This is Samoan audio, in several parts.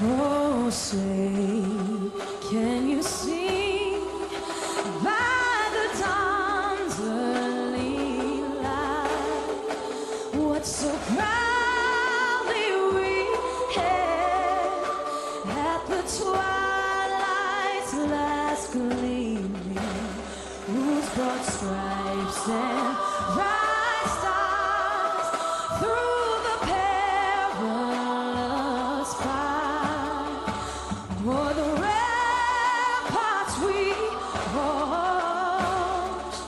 Oh, say, can you see by the dawn's early light what so proudly we hailed at the twilight's last gleaming, whose broad stripes and bright stars through the perilous fight o'er the ramparts we watched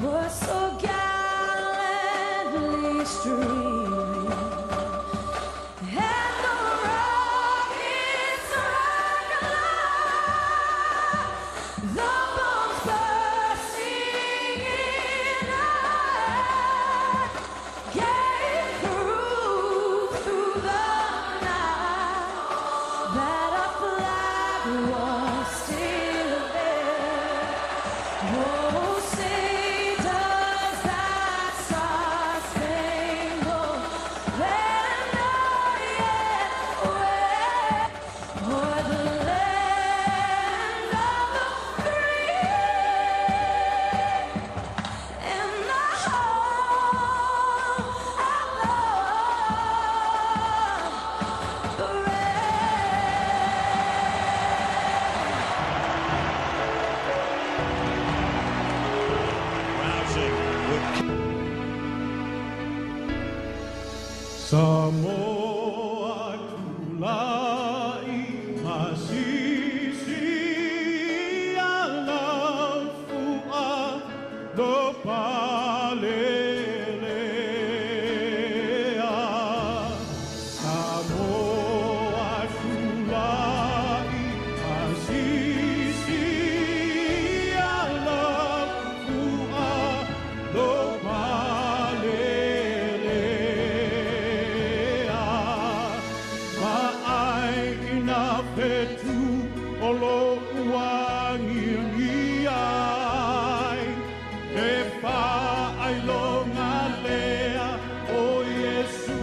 were so gallantly streaming, and the rockets crackle, the bombs bursting in air gave proof through the night that our flag was still there. Oh, say does that star-spangled banner yet wave o'er the land of the free and the home of the brave? Rousing with Samoa tulai masisi alafua lo palelea. Samoa tulai masisi alafua lo palelea. Ma'ai ina fetu o lo uangi ai, e whaai lea o Yesu,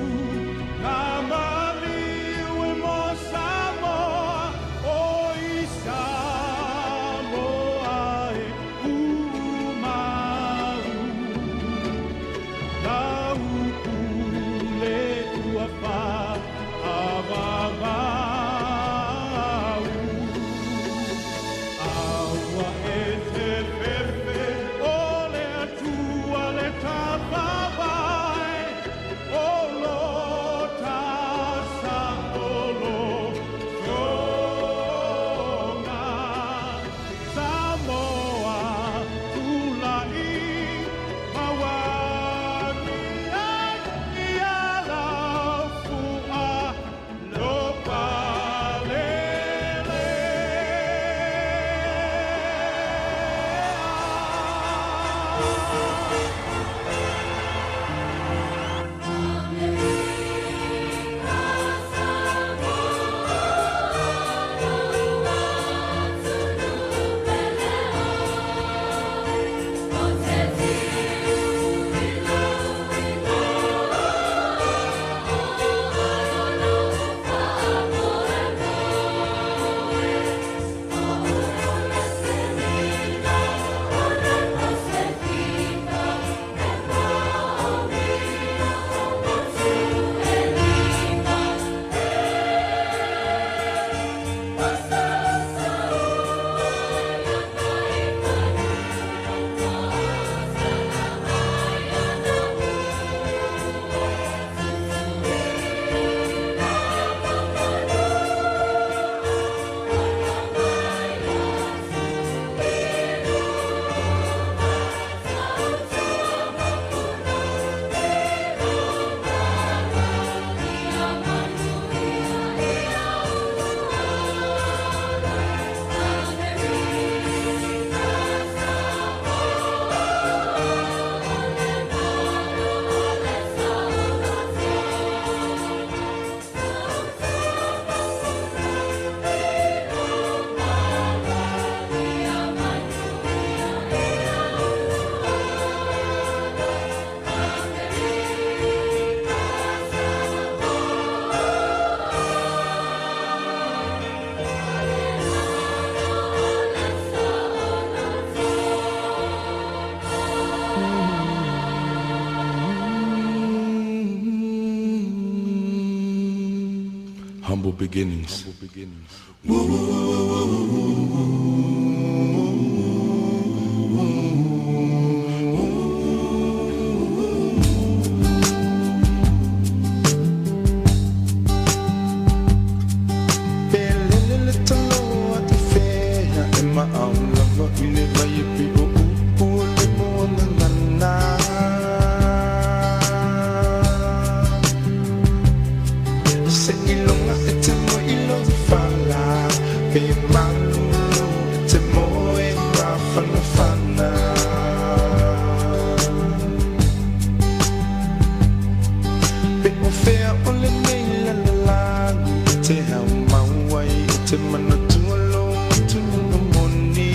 ngā maliu e mo Samoa, o i Samoa e umau. Lau pule ua wha avavau. Humble beginnings. Pe lele le talo a te fea e ma au lava i le vai e pe o upu o le moana nana. Se ilonga e te mo ilo fala, pe malulu e te mo e mafana fana. Pe o fea o le nei la la la, te hau mauai e te manatua lo tunu moni.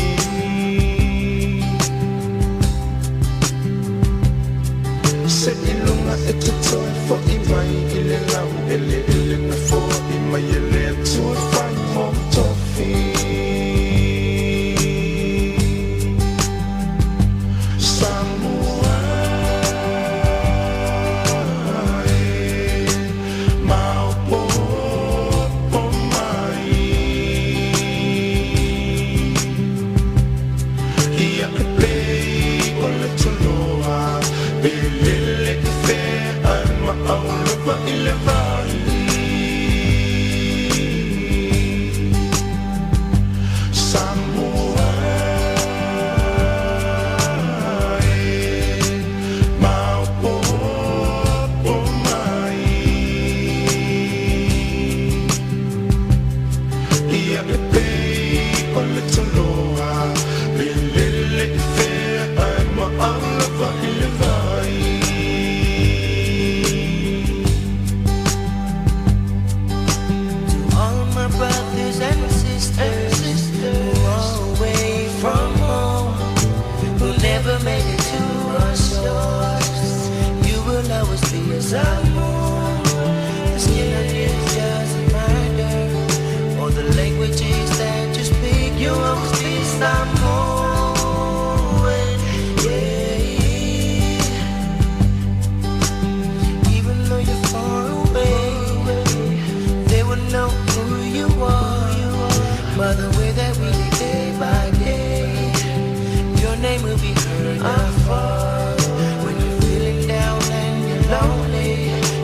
Se ilunga e te toi fo i mai i le lau ele ele na fo i mai e le atua whai mo tofi. Samoa e maopopo mai. Ia e pei o le toloa, pe lele i fea ai ma au lava i le vai. Samoa e maopopo mai. Ia e pei o le toloa, pe lele i fea ai ma au lava i le vai. To all my brothers and sisters who are away from home, who never made it to our shores, you will always be a Samoan. The skin on you doesn't matter, or the languages that you speak, you always be Samoan. Yeah. Even though you're far away, they will know who you are by the way that we live day by day. Your name will be heard afar. When you're feeling down and you're lonely,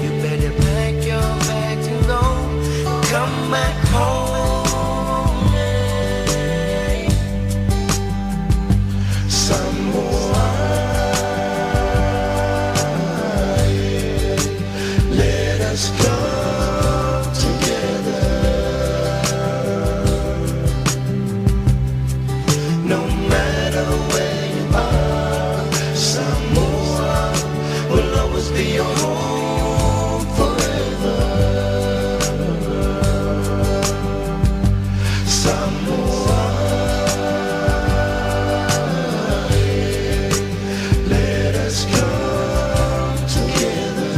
you better pack your bags and go. Come back home. Yeah. Samoa, let us come together. No matter where you are, Samoa will always be your home forever. Samoa, let us come together.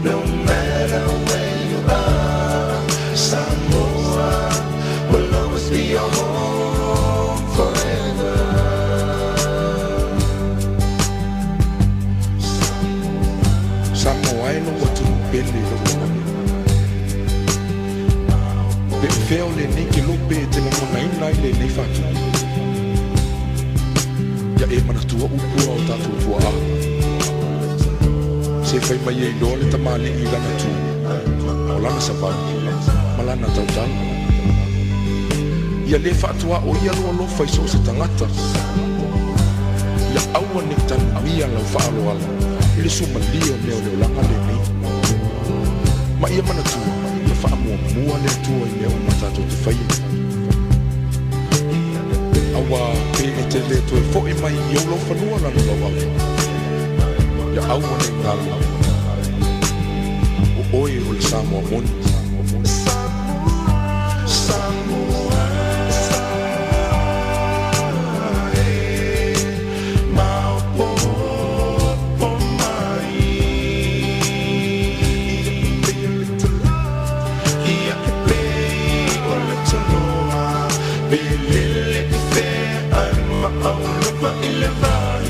No matter where you are, Samoa will always be your home forever. Samoa e lou atunuu pele lou agaga. Pe o fea o lenei kelope e te lagonaina ai lenei faatupu. Ia e manatua upu a o tatou tuaa. Se fai mai e iloa le tamalii i lana tu, o lana savali, ma lana tautala. Ia lē faatuaʻo ia lou alofa i so o se tagata. Ia aua nei tanuia lau faaaloalo i le sumalia o mea o le olaga lenei. Ma ia manatua, ia faamuamua le Atua i mea uma tatou te faia. Auā pe e te lē toe foʻi mai i ou laufanua lana lauava. Ia aua nei galo. O oe o le Samoa moni. Samoa, e maopopo mai. Ia e pei o le toloa, pe lele i fea ai ma au lava i le vai.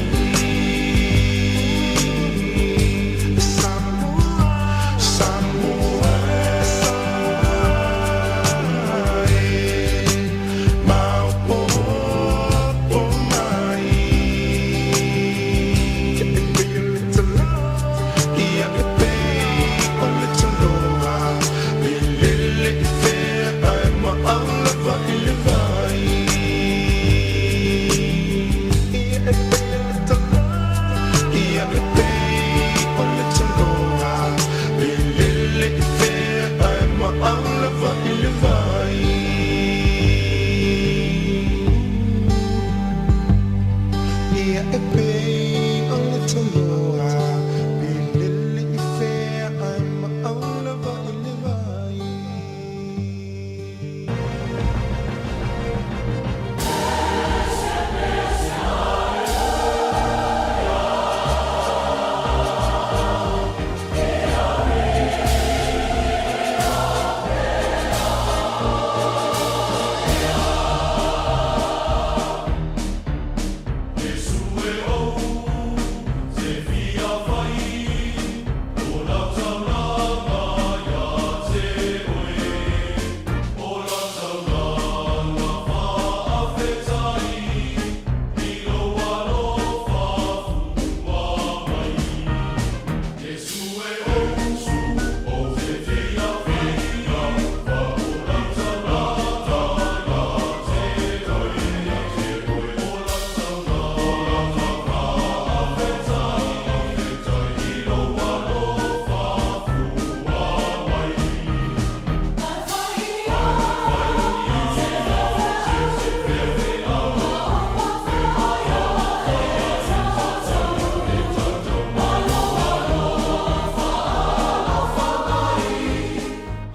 Ia e pei o le tanoa E lele i fea ae maau lava i le vai. Ia e pei o le tanoa E lele i fea ae maau lava i le vai.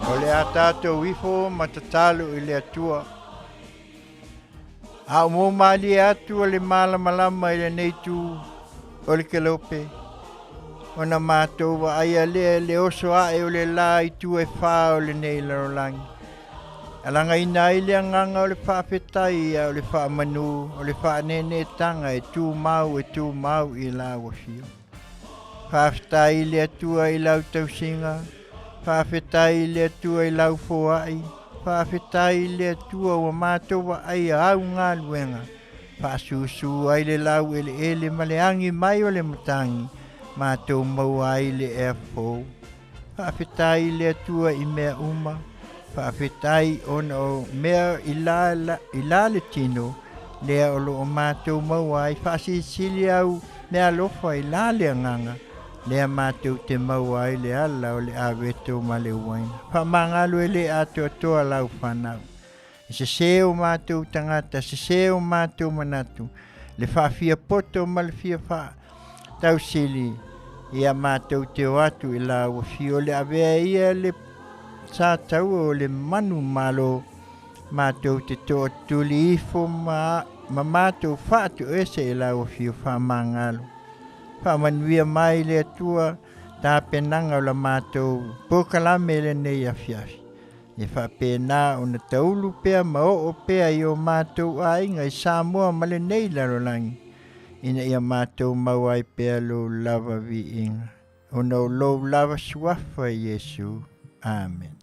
O le a tatou ifo ma tatalo i le Atua. A o mo malie atu o le malamalama i lenei itu o le kelope, ona matou vaaia lea le oso ae o le la i itu e fa o lenei lalolagi. Alagaina ai le agaga o le faafetai a o le faamanu o le faaneeneetaga e tumau e tumau i lau afio. Faafetai i le Atua i lau tausiga, faafetai i le Atua i lau foai, faafetai i le Atua ua matou vaaia au galuega, faasusu ai le laueleele ma le agi mai o le matagi, matou maua ai le ea fou. Faafetai i le Atua i mea uma, faafetai ona o mea i la, la, i la le tino, lea o loo matou maua ai faasilisili au meaalofa i la le agaga, lea matou te maua ai le ala o le aveto ma le uaina. Faamagalo e le atoatoa lau fanau. E sese o matou tagata, sese o matou manatu, le faafia poto ma le fia faatausili, ia matou te o atu i lau afio le avea ia le sa taua o le manu malo, matou te toatuli ifo ma, ma matou faatoese i lau afio faamagalo. Faamanuia mai le Atua tapenaga o la matou polokalame i lenei afiafi. E faapena ona taulu pea ma oo pea i o matou aiga i Samoa ma lenei lalolagi, ina ia matou maua ai pea lou lava viiga, ona o lou lava suafa Iesu. Amen.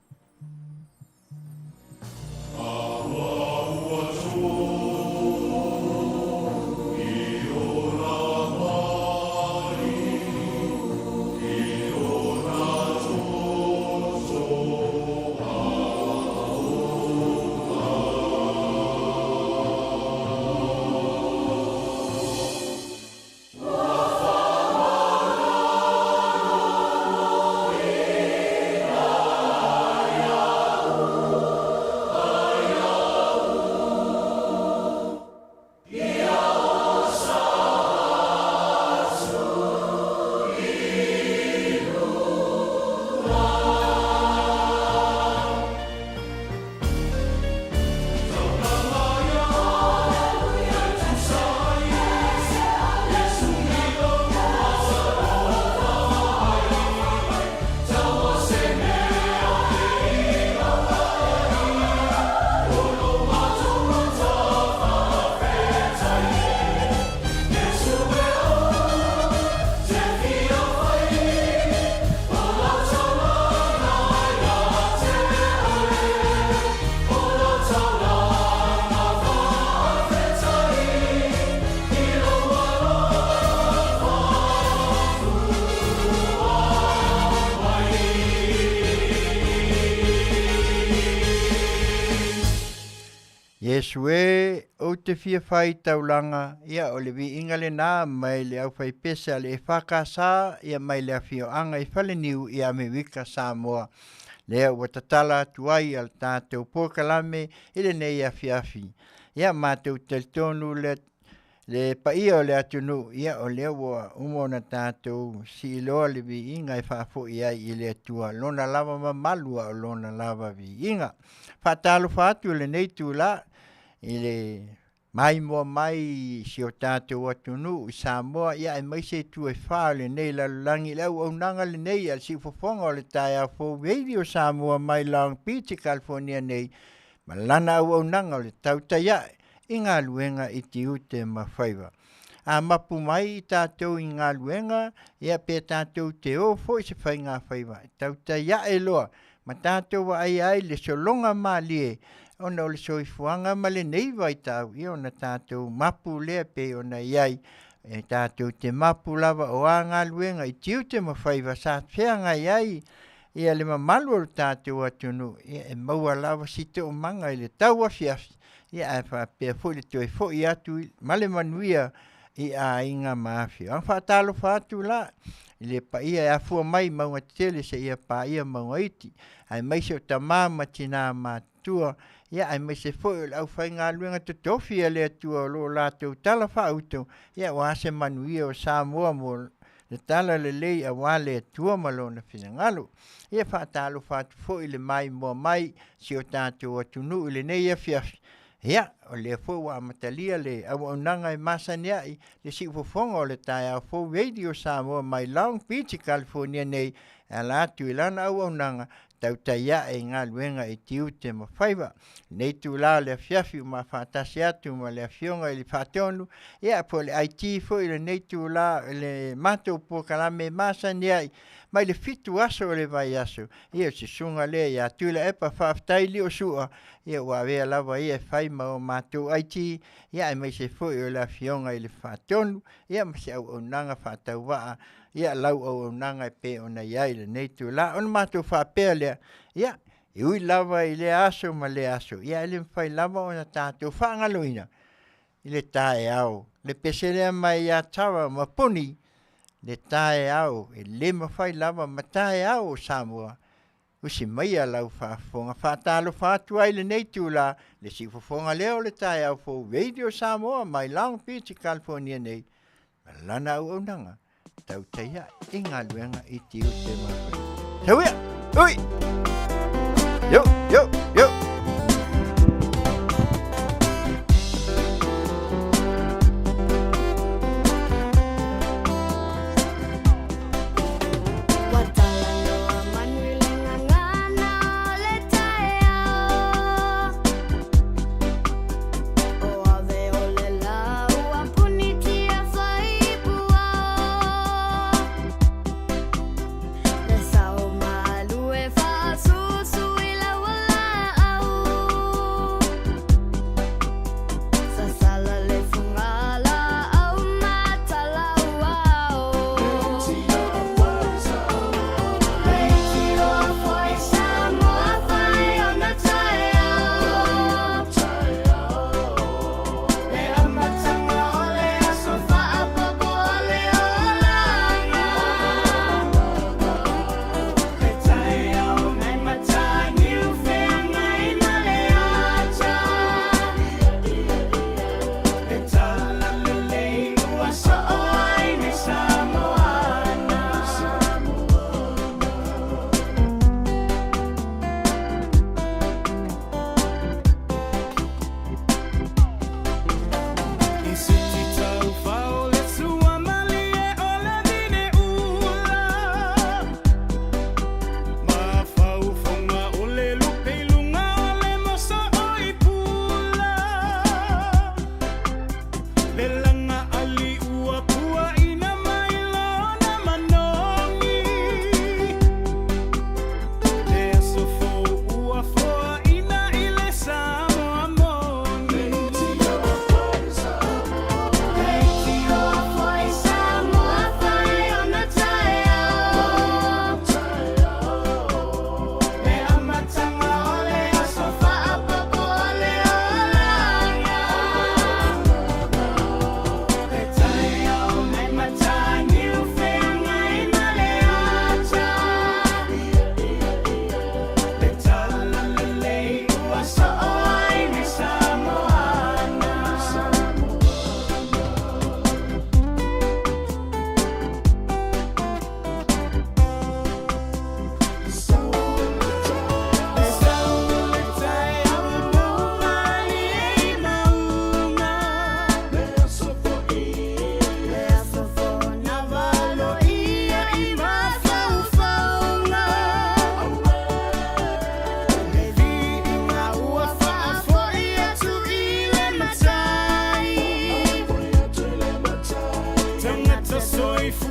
Iesu e, ou te fia fai taulaga, ia o le viiga lenā mai le aufaipese a le EFKS ia mai le afioaga i Faleniu i Amerika Samoa. Lea ua tatala atu ai a le tatou polokalame i lenei afiafi. Ia matou talitonu le Le paia o le atunuu, ia o lea ua uma ona tatou siiloa le viiga e faafoi ai i le Atua, Lona lava mamalu a o Lona lava viiga. Faatalofa atu i lenei itula i le maimoa mai i si o tatou atunuu i Samoa, ia aemaise itu e fa o lenei lalolagi i le auaunaga lenei a le siufofoga o le taeao fou Radio Samoa mai Long Beach i California nei ma lana auaunaga o le tautai ae i galuega i tiute ma faiva. A mapu mai i tatou i galuega, ia pe tatou te o foi i se faigafaiva, e tautai ae loa ma tatou vaaia ai le sologa malie ona o le soifuaga ma lenei vaitau, ia ona tatou mapu lea pei ona i ai. E tatou te mapu lava o a galuega i tiute ma faiva sa feagai ai ia le mamalu o le tatou atunuu, ia e maua lava si toomaga i le tauafiafi, ia ae faapea foi le toe foi atu ma le manuia i aiga ma afioaga. Faatalofa atu la i le paia e afua mai i mauga tetele seia paia mauga iti, aemaise o tama ma tina matutua, ia aemaise foi o le aufaigaluega totofi a le Atua o lo o latou tala faauto, ia aua se manuia o Samoa mo le talalelei aua le Atua ma Lona finagalo. Ia faatalofa atu foi i le maimoa mai si o tatou atunuu i lenei afiafi. Ia, o lea foi ua amatalia le auaunaga e masani ai le siufofoga o le taeao fou Radio Samoa mai Long Beach i California nei e ala atu i lana auaunaga tautai ae i galuega i tiute ma faiva. Lenei itula o le afiafi ua ma faatasi atu ma le Afioga i le Faatonu, ia po o le IT foi i lenei itula o le matou polokalame e masani ai mai le 7 aso o le vaiaso. Ia o le susuga lea ia Tuilaepa, faafetai Liosua, ia ua avea lava ia e fai ma o matou IT, ia aemaise foi o le Afioga i le Faatonu, ia ma se auaunaga faatauvaa, ia lau auaunaga e pei ona i ai i lenei itula. Ona matou faapea lea, ia, e ui lava i lea aso ma lea aso, ia e le mafai lava ona tatou faagaloina i le taeao le pese lea mai ia Tara ma Puni, le taeao e le mafai lava ma taeao o Samoa. Usi maia lau faafofoga. Faatalofa atu ai i lenei itula, le siufofoga lea o le taeao fou Radio Samoa mai Long Beach, California nei, ma lana auaunaga tautai ae i galuega i tiute ma faiva. Sau ia! Ui! Yo, yo, yo! Ua talanoa manu i le gagana o le taeao. O ave o le lā ua punitia fai puao. Le sao malu e faasusu i lau laau.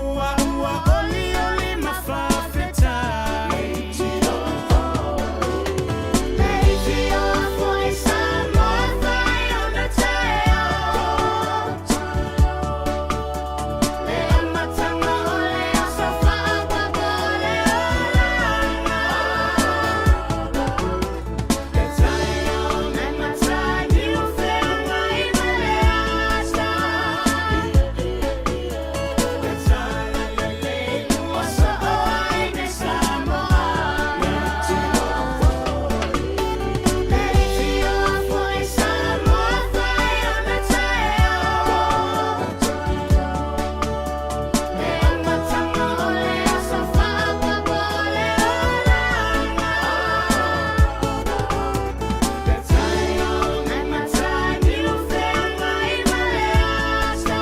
Ua ua oli oli ma faafetai. Le ifio foi Samoa fai ona taeao. Le amataga o le aso faaopoopo o le olaga. Le taeao nai mataniu feagai ma le aso. Le talalelei ua soo ai nei Samoa. Le ifio foi Samoa fai ona taeao. Le amataga o le aso faaopoopo o le olaga. Le taeao nai mataniu feagai ma le aso.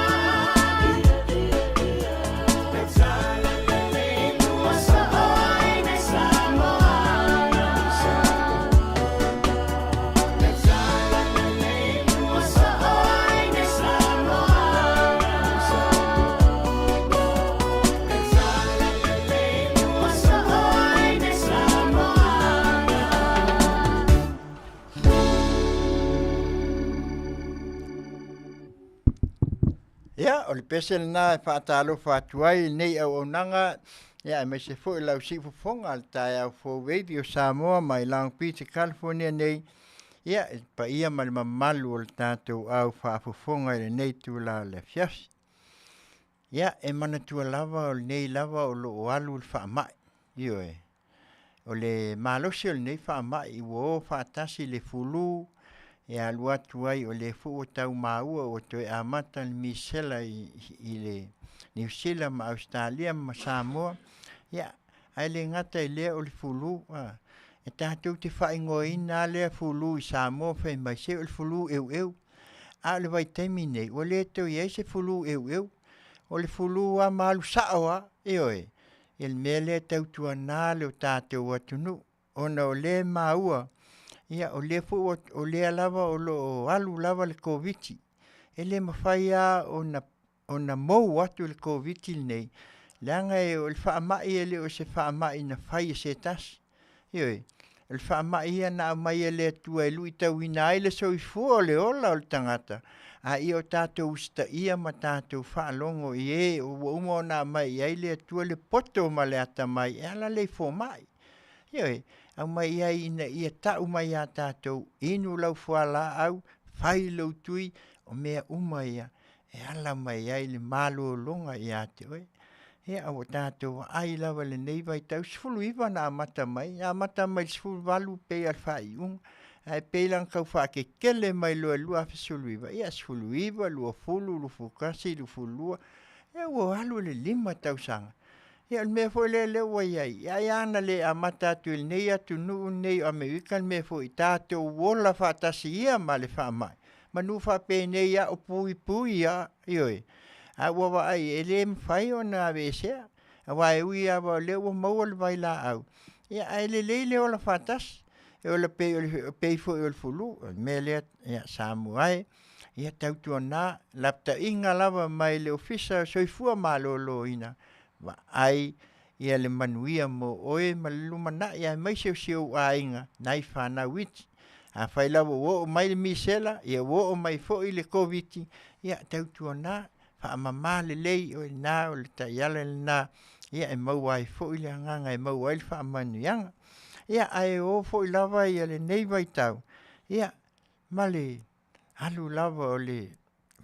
Le talalelei ua soo ai nei Samoa. Le talalelei ua soo ai nei Samoa. Le talalelei ua soo ai nei Samoa. Ia, o le pese lena e faatalofa atu ai i lenei auaunaga, ia aemaise foi lau siufofoga le taeao fou Radio Samoa mai Long Beach, California nei, ia i le paia ma le mamalu o le tatou au faafofoga i lenei itula o le afiafi. Ia, e manatua lava o lenei lava o lo o alu le faamai, ioe. O le malosi o lenei faamai ua o faatasi le fulu e alu atu ai o lea foi ua tau maua ua toe amata le misela i le Niu Sila ma Ausetalia ma Samoa. Ia, ae le gata i lea o le fulu, e tatou te faaigoaina lava lea fulu i Samoa fai mai se o le fulu eueu. A o le vaitaimi lenei, ua le toe i ai se fulu eueu. O le fulu lava ma alu sao lava, ioe, i le mea lea e tautuana lo tatou atunuu ona o lea e maua, ia o lea foi ua o lea lava o lo o alu lava le Koviti. E le mafai lava ona mou atu le Koviti lenei, leaga o le faamai e le o se faamai na fai e se tasi. Ioe, o le faamai ia na aumai e le Atua e luitauina ai le soifua o le ola o le tagata, a ia o tatou usitaia ma tatou faalogo i e ua uma ona aumai i ai le Atua le poto ma le atamai e ala lea i fomai. Ioe, aumai i ai ina ia tau mai ia tatou, inu lau fualaau, fai lou tui, o mea uma ia e ala mai ai le malologa ia te oe. Ia ua tatou vaai lava i lenei vaitau, 19 na amata mai, na amata mai i le 18 pei lava o le faaiuga, ae pei la ona tau faakekele mai loa i le 2019, ia 19, 20, 21, 22, ia ua alu le 5 tausaga. Ia o le mea foi lea lea ua i ai, ai lava na le amata atu i lenei atunuu lenei o Amerika le mea foi, tatou ola faatasi ia ma le faamai, manu faapenei lava o puipui lava, ioe. A ua vaai e le mafai ona aveesea, aua e ui lava o lea ua maua le vailaau, ia ae lelei le ola faatasi, e ola pei foi o le flu. O le mea lea, ia Samoa e, ia tautuana lapataiga lava mai le Ofisa o le Soifua Maloloina, vaai ia le manuia mo oe ma le lumanai aemaise o si ou aiga nai fanau iti. Afai lava ua oo mai le misela, ia ua oo mai foi le Koviti, ia tautuana faamama lelei o i ina o le taiala lena ia e maua ai foi le agaga e maua ai le faamanuiaga. Ia ae o foi lava ia lenei vaitau ia ma le alu lava o le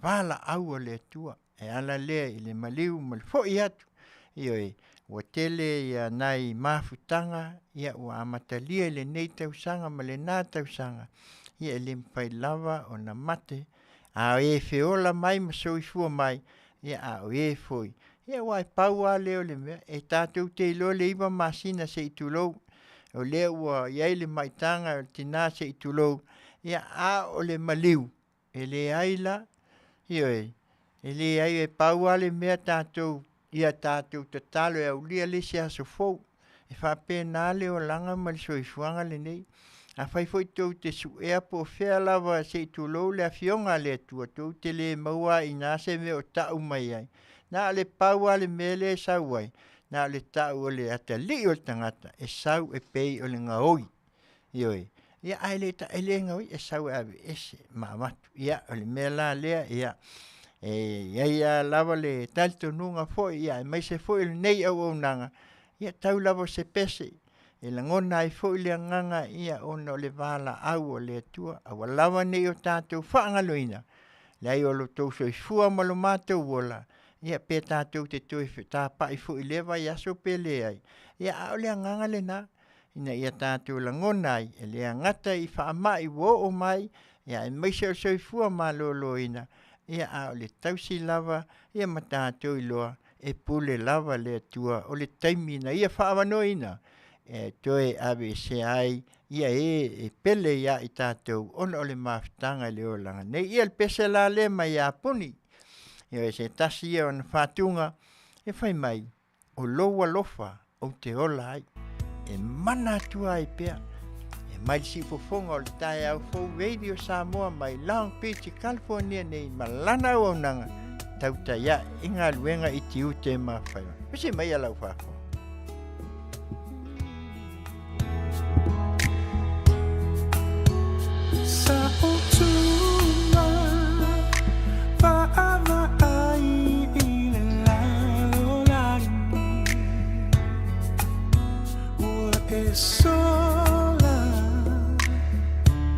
valaau a le Atua e ala lea i le maliu ma le foi atu. Ioe, ua tele ia nai mafutaga ia ua amatalia i lenei tausaga ma lena tausaga, ia e le mafai lava ona mate, a o e feola mai ma soifua mai, ia a o e foi, ia aua e pau lava lea o le mea, e tatou te iloa le 9 masina se i tulou, o lea ua i ai le maitaga o le tina se i tulou, ia a o le maliu, e leai la, ioe, e leai, e pau lava le mea tatou, ia tatou tatalo e aulia le isi aso fou. E faapena le olaga ma le soifuaga lenei. Afai foi tou te suea po o fea lava se i tulou le afioga a le Atua, tou te le maua lava i ina se mea o tau mai ai. Na o le pau lava le mea lea e sau ai, na o le tau o le atalii o le tagata e sau e pei o le gaoi. Ioe, ia ae le e le gaoi e sau e aveese ma avatu. Ia o le mea la lea, ia e i ai lava le talitonuga foi ia aemaise foi o lenei auaunaga, ia tau lava o se pese e lagona ai foi le agaga ia ona o le valaau a le Atua. Aua lava ne i o tatou faagaloina, leai o lo outou soifua ma lo matou ola, ia pe tatou te toe fetapai foi i lea vaiaso pe leai, ia a o le agaga lena, ina ia tatou lagona ai, e le gata i faamai ua oo mai, aemaise o le soifua maloloina, ia a o le tausi lava ia ma tatou iloa e pule lava le Atua. O le taimi na Ia faaavanoaina e toe aveesea ai e e pele ia i tatou ona o le mafutaga i le olaga nei. Ia o le pese la lea mai ia Puni, o se tasi ia o ana fatuga, e fai mai, o lou alofa ou te ola ai, e mana atua ai pea. E mai le siufofoga o le taeao fou Radio Samoa mai Long Beach, California nei ma lana auaunaga tautai ae i galuega i tiute ma faiva. Usi mai a lau faafofoga. Sa utuma vaavaai i le lalolagi Ua e sola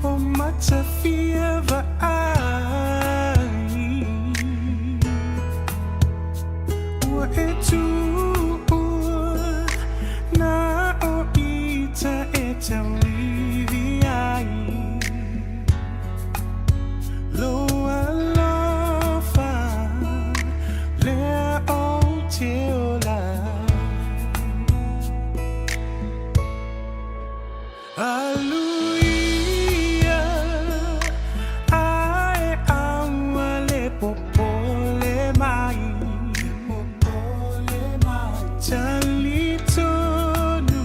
o matafia vaai Ua e tuua na o ita e tauivi ai Lou alofa lea ou te ola Aluia ae aua le popole mai Talitonu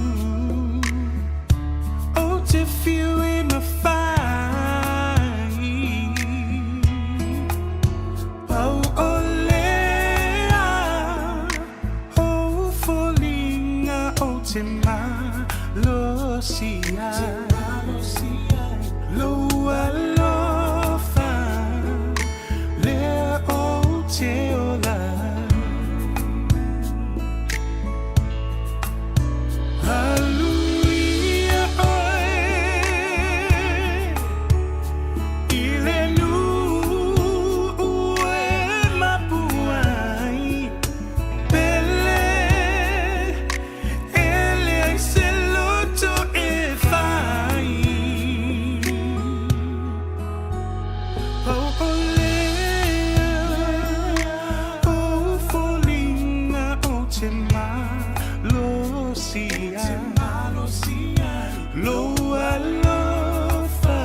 ou te fiu e mafai Pau o lea o foliga ou te malosi ai Lou alofa lea ou te ola Aluia oe i le nuu e mapu ai Pele e leai se loto e fai Pau o lea o foliga ou te malosi ai Lou alofa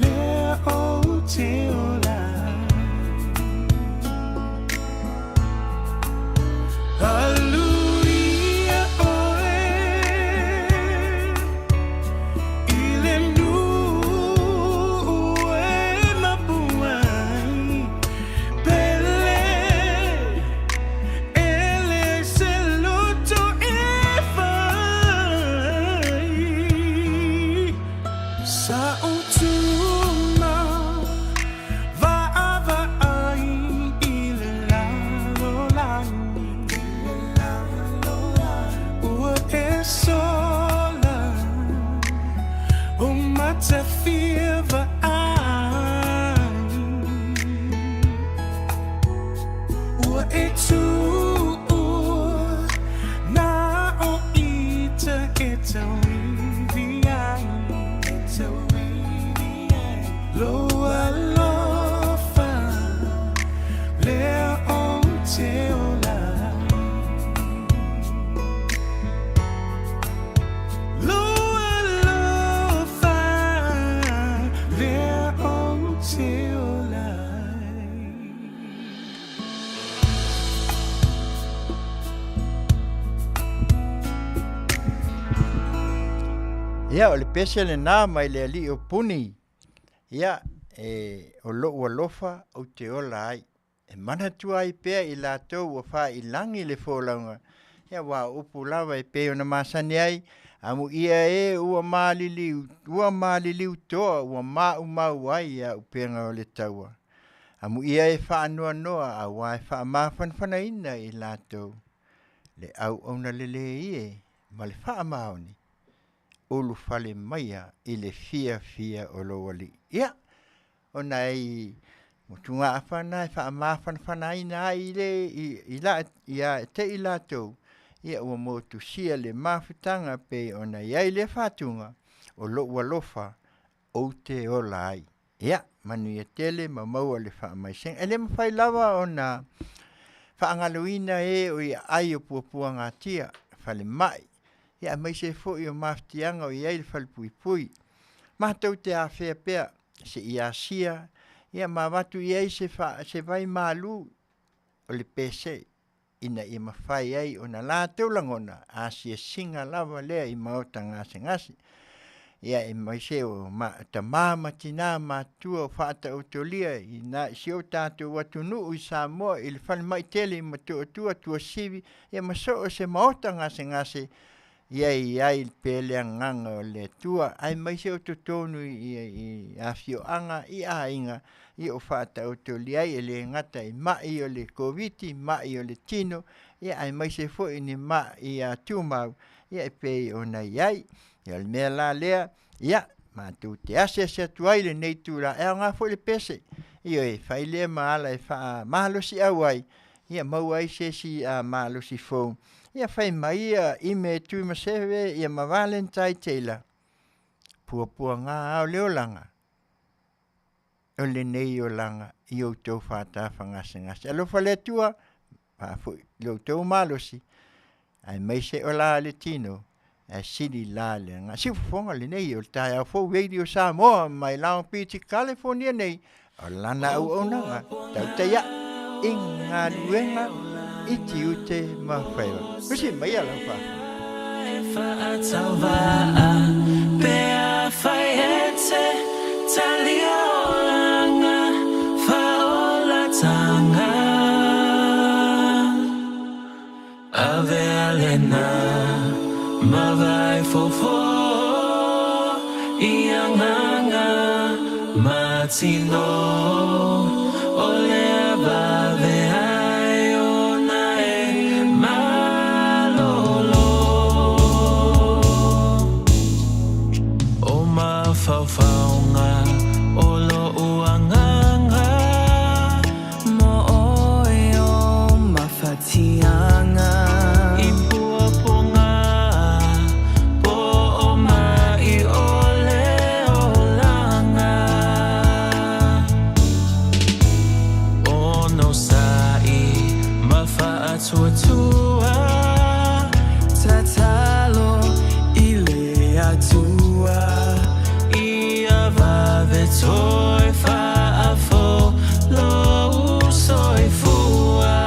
lea ou te ola Aluia oe i le nuu e mapu ai Pele e leai se loto e fai Sa utuma vaavaai i le lalolagi Ua e sola o matafia vaai Ua e tuua na o ita e tauivi ai Lou alofa lea ou te ola Lou alofa lea ou te ola Ia, o le pese lena mai le alii o Puni. Ia, e, o lou alofa ou te ola ai. E manatua ai pea i latou ua faailagi le folauga, ia aua o upu lava e pei ona masani ai, Amuia e ua maliliu, ua maliliu toa ua maumau ai auupega o le taua. Amuia e faanoanoa auā e faamafanafanaina i latou le auauna lelei e ma le faamaoni ulufale maia i le fiafia o lou Alii. Ia, o nai motugaafa na e faamafanafanaina ai le i la ia te i latou ia ua motusia le mafutaga pei ona i ai lea fatuga o lou alofa ou te ola ai. Ia, manuia tele ma maua le faamaisega. E le mafai lava ona faagaloina e o i aai o puapuagatia, falemai, ia aemaise foi o mafatiaga o i ai le falepuipui. Matou te afea pea seia asia ia ma avatu i ai se, fa, se vai malu o le pese ina ia mafai ai ona latou lagona asiasiga lava lea i maota gasegase. Ia aemaise o tama ma tina matutua o faataotolia i na i si o tatou atunuu i Samoa i le falemai tele i Motootua, Tuasivi, ia ma so o se maota gasegase, ia i ai pea le agaga o le Atua, aemaise o totonu i afioaga, i aiga, ia o faataotolia ai, e le gata i mai o le Koviti, mai o le tino, ia aemaise foi ni mai tumau, ia e pei ona i ai. Ia o le mea la lea, ia, matou te asiasi atu ai i lenei itula, e aoga foi le pese, ioe, e fai lea ma ala e faamalosiau ai, ia maua ai se isi malosi fou. Ia fai mai ia Ime Tuimaseve ia ma Valentine Taylor, puapuaga a o le olaga, o lenei olaga i outou faatafagasegase. Alofa le Atua, faafoi lo outou malosi, aemaise o la le tino, ae sili la le agaga. Siufofoga lenei o le taeao fou Radio Samoa mai Long Beach, California nei, o lana auaunaga tautai ae i galuega i tiute ma faiva. Tusi maia lau faafofoga. Avea lena ma vai fofo i agaga ma tino o le vave ai ona e malolo. O mafaufauga o lo'u agaga Mo oe o mafatiaga. I puapuaga po o mai o le olaga. Onosa'i ma faatuatua. Tatalo i le Atua. Ia vave toe faafou lou soifua.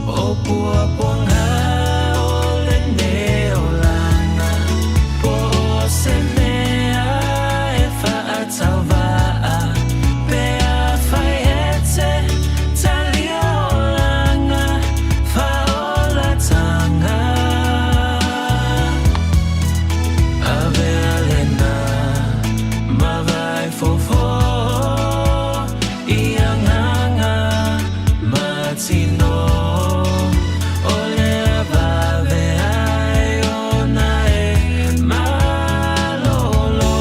O puapuaga o lenei olaga po o se mea e faatauva'a pe afai e te talia olaga faaolataga. Avea lena ma vai fofo i agaga ma tino o le vave ai ona e malolo.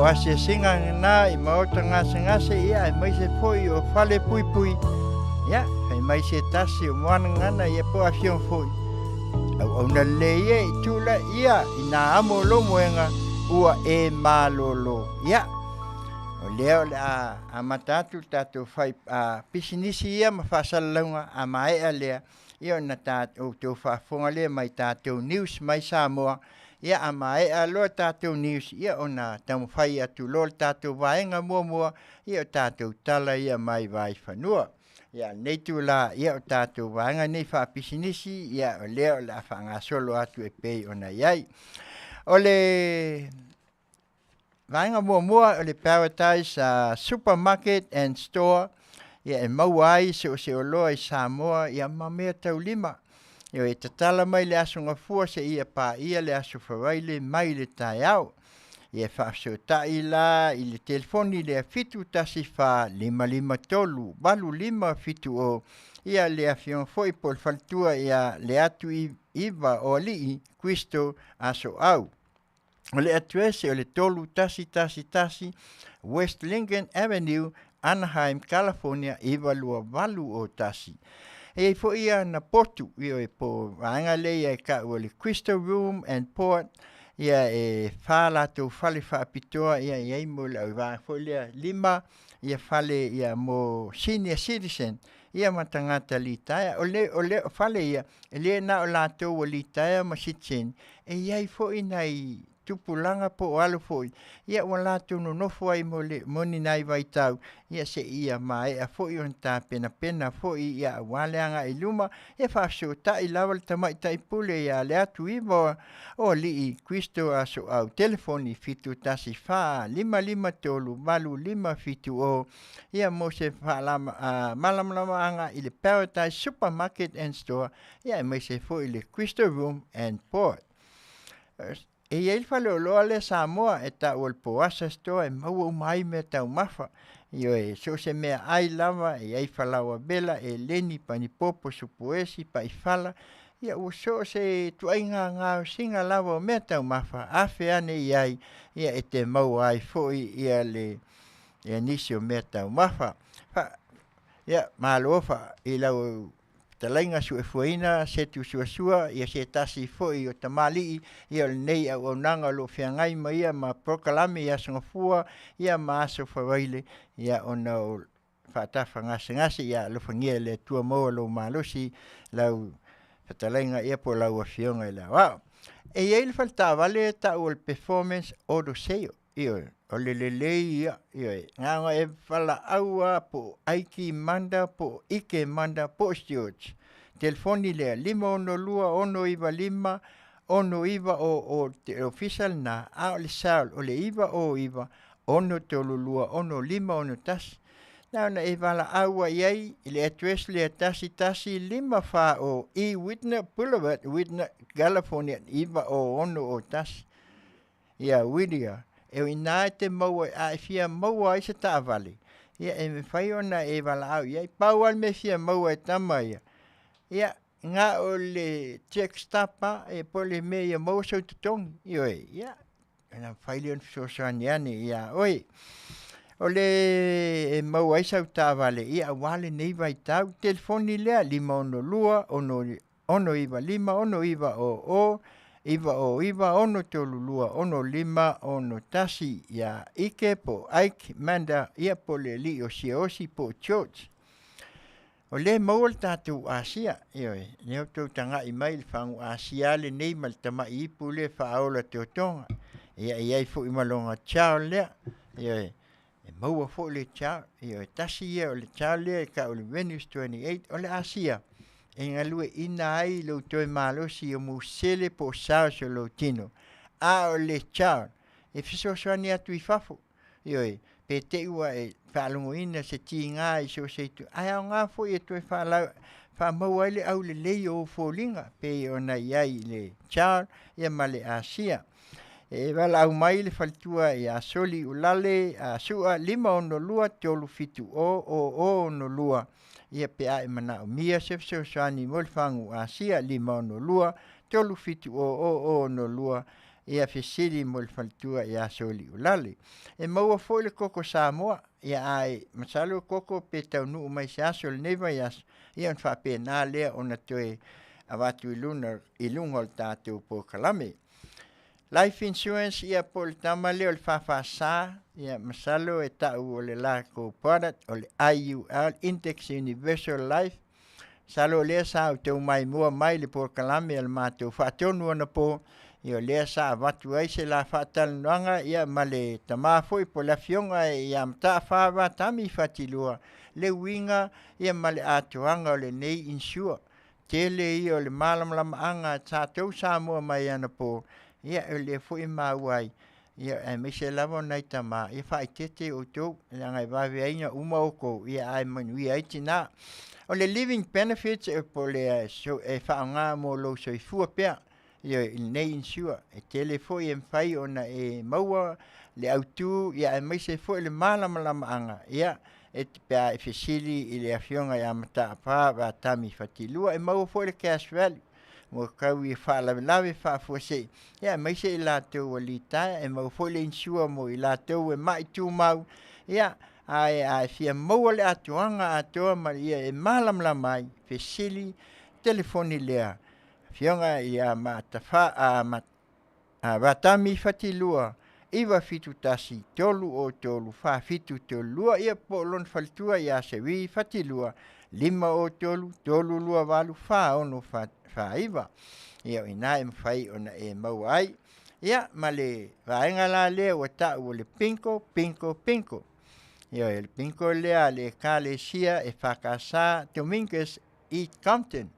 asiasiga lena i maota gasegase, ia aemaise foi o fale puipui, ia fai mai se tasi o moanagana ia po o afioga foi auauna lelei ia i tula ia i nā amo o lou moega ua e malōlō. Ia o lea o le a amata atu le tatou fai pisinisi ia ma faasalalauga a maea lea ia ona outou faafofoga lea mai tatou news mai Samoa. Ia a maea loa tatou news, ia ona taumafai atu loa le tatou vaega muamua, ia o tatou tala ia mai Vaifanua. Ia lenei itula, ia o tatou vaega nei faapisinisi, ia o lea o le a faagasolo atu e pei ona i ai. O le vaega muamua o le Paradise Supermarket and Store, ia e maua ai so o se oloa i Samoa ia ma mea taulima. Ioe, e tatala mai le Aso Gafua seia paia le Aso Faraile mai le taeao. Ia e faafesootai la i le telefoni lea 714 553 8570, ia le afioga foi po o le faletua ia Leatu Iva o Alii Kristo Asoau. O le address o le 3111 West Lincoln Avenue, Anaheim, California 92801. E i ai foi ia na potu, ioe, po vaega lea ia e tau o le Crystal Room and Port, ia e fa latou fale faapitoa ia e i ai mo le au vaega foi lea lima ia fale ia mo senior citizen ia ma tagata litaea. O le, o le fale ia, e le na o latou ua litaea ma citizen, e i ai foi nai tupulaga po o alo foi, ia ua latou nonofo ai mo le mo ni nai vaitau, ia seia maea foi ona tapenapena foi ia aua le agai i luma, e faafesootai lava le tamaitai pule ia Leatuiva o Alii Kristo Asoau. Telefoni 714 553 8570 ia mo se faamalamalamaga i le Paradise Supermarket and Store, ia aemaise foi le Crystal Room and Port. E i ai le faleoloa lea Samoa e tau o le Poasa Store e maua uma ai mea taumafa. Ioe, so o se mea ai lava, e i ai falaoa vela, eleni, panipopo, supuesi, paifala, ia ua so o se ituaiga gaosiga lava o mea taumafa, afe ane i ai, ia e te maua ai foi ia le ia nisi o mea taumafa. Fa, ia, malo fa i lau fetalaiga suefuaina Setu Suasua, ia se tasi foi o tamalii ia o lenei auaunaga o lo o feagai ma ia ma polokalame i Aso Gafua ia ma Aso Faraile, ia ona o faatafa gasegase, ia alofagia e le Atua maua lou malosi lau fetalaiga ia po o lau afioga i le aoao. E i ai le faletaavale e tau o le Performance Auto Sale. Ioe, o le lelei ia, ioe, na ona e valaau lava po o Aiki Manda po o Ike Manda po o Stewards. Telefoni lea, 562 695 690 te ofisa lena, a o le cell o le 909 632 6561. Na ona e valaau ai i ai i le address lea 1154 E Whitner Boulevard, Whitner, California 90601. Ia Whittier, e o ina e te maua a e fia maua ai se taavale, ia e mafai ona e valaau i ai. Pau lava le mea e fia maua e tama ia, ia na o le check stub lava ia po o le mea ia maua sou totogi. Ioe, ia ona mafai lea ona fesoasoani ane ia oe. O le e maua ai sau taavale, ia aua lenei vaitau, telefoni lea 562 6 695 690 909 632 6561 ia Ike po o Ike Manda ia po o le alii o Siaosi po o George. O lea e maua le tatou Asia, ioe, lea ua outou tagai mai i le fagu Asia lenei ma le tamai ipu lea e faaola totoga. Ia e i ai foi ma lona child lea, ioe, e maua foi le child, ioe, tasi ia o le child lea e tau o le Venus 28, o le Asia e galueaiina ai lou toe malosi o musele po o cells o lou tino. A o le child e fesoasoani atu i fafo, ioe, pe te i ua e faalogoina se tiga i so o se itu, ae aoga foi e toe faamaua ai le aulelei o ou foliga, pei ona i ai i le child ia ma le Asia. E valaau mai le faletua ia Soli Ulale a Su'a 562 370 0062 ia pe a e manaomia se fesoasoani mo le fagu Asia 562 370 0062. Ia fesili mo le faletua ia Soliulale. E maua foi le koko Samoa, ia ae masalo koko pe taunuu mai se aso o lenei vaiaso, ia ona faapena lea ona toe avatu i luna i luga o le tatou polokalame. Life Insurance, ia po o le tama lea o le FFS, ia masalo e tau o le latou product o le IUL, Index Universal Life. Masalo o lea sa outou maimoa mai i le polokalame a le matou faatonu anapo, ia o lea sa avatu ai se la faatalanoaga ia ma le tama foi po o le afioga ia Mataafa Vatami Fatilua, le uiga ia ma le atoaga o lenei insure. Tele ia o le malamalamaaga a tatou Samoa mai anapo, ia o lea foi e maua ai, ia aemaise lava o nai tama, ia faaeteete outou, leaga e vave ai ona uma outou, ia ae manuia ai tina. O le living benefits e po o le e faaaoga mo lou soifua pea, ioe, i lenei insure. E tele foi e mafai ona e maua le autu, ia aemaise foi le malamalamaaga, ia, e pe a e fesili i le afioga ia Mataafa Vatami Fatilua. E maua foi le cash value mo tau i faalavelave faafuasei, ia aemaise i latou ua litaea. E maua foi le insure mo i latou e mai tumau, ia ae a e fia maua le atoaga atoa ma ia e malamalama ai, fesili telefoni lea afioga ia Matafa a Mat, a Vatami Fatilua 971 303 4732, ia po o lona faletua ia Sevi Fatilua 503 328 4649. Ia o ina e mafai ona e maua ai. Ia ma le vaega la lea ua tau o le pinko, pinko, pinko. Ia o le pinko lea a le Ekalesia EFKS Dominguez i Compton.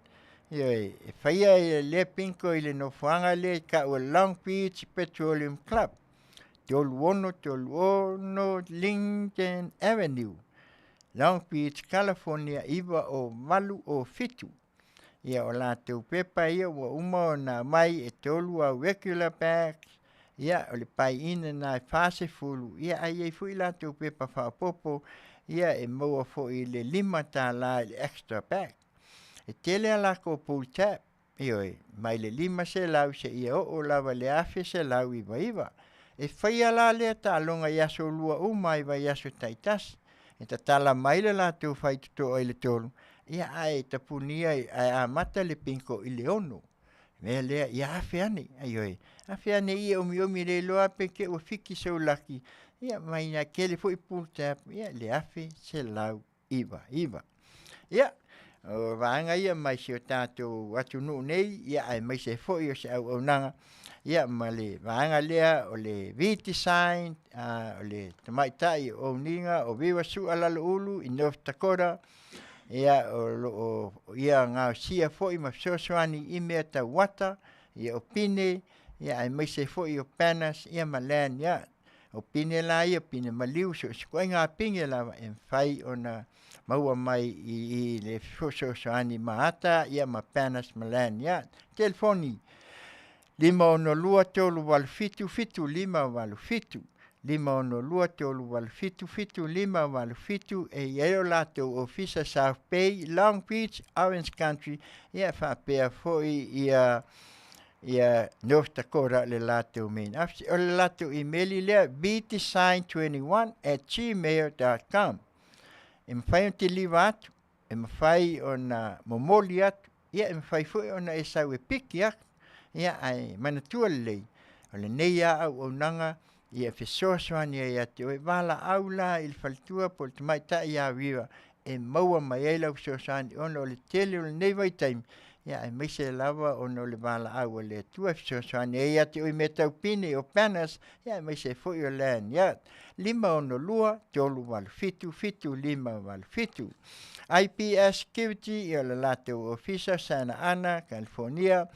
Ioe, e faia e lea pinko i le nofoaga lea i tau o Long Beach Petroleum Club, 3636 Linden Avenue, Long Beach, California 90807. Ia, o latou pepa ia ua uma ona aumai, e tolu au regular bags, ia, o le buy-in na e 40, ia, ae i ai foi latou pepa faaopoopo, ia, e maua foi i le $5 i le extra bag. E tele a latou pull tab, ioe, mai le 500 seia oo lava i le 1199. E faia la lea taaloga i aso lua uma i vaiaso taitasi. E tatala mai le latou faitotoa i le 3, ia ae tapunia ae amata le pinko i le 6. Mea lea, ia afe ane, ioe, afe ane ia omiomi le iloa pe te ua fiki sou laki, ia mai na tele foi pull tab, ia le 1199. Ia, o vaega ia mai si o tatou atunuu nei, ia aemaise foi o se auaunaga, ia ma le vaega lea o le V-Design, o le tamaitai o Oniga o Viva Sua Laloulu i North Dakota, ia o lo o ia gaosia foi ma fesoasoani i mea tau uata, ia o pine, ia aemaise foi o banners, ia ma lanyard. O pine la ia, pine maliu, so o se ituaiga pine lava e mafai ona maua mai i le fesoasoani ma ata, ia ma banners ma lanyard. Telefoni 562 387 7587, 562 387 7587. E i ai o latou ofisa South Bay, Long Beach, Orange Country, ia faapea foi ia ia North Dakota le latou main office. O le latou email lea vdesign21@gmail.com. E mafai ona tiliva atu, e mafai ona momoli atu, ia e mafai foi ona e sau e piki atu. Ia ae manatua lelei, o lenei lava auaunaga ia fesoasoani ai ia te oe, valaau la i le faletua po o le tamaitai ia Viva e maua mai ai lau fesoasoani ona o le tele o lenei vaitaimi, ia aemaise lava ona o le valaau a le Atua e fesoasoani ai ia te oe i mea tau pine o banners, ia aemaise foi o lanyard. 562 387 7587. IPS Security, ia o le latou ofisa Santa Ana, California,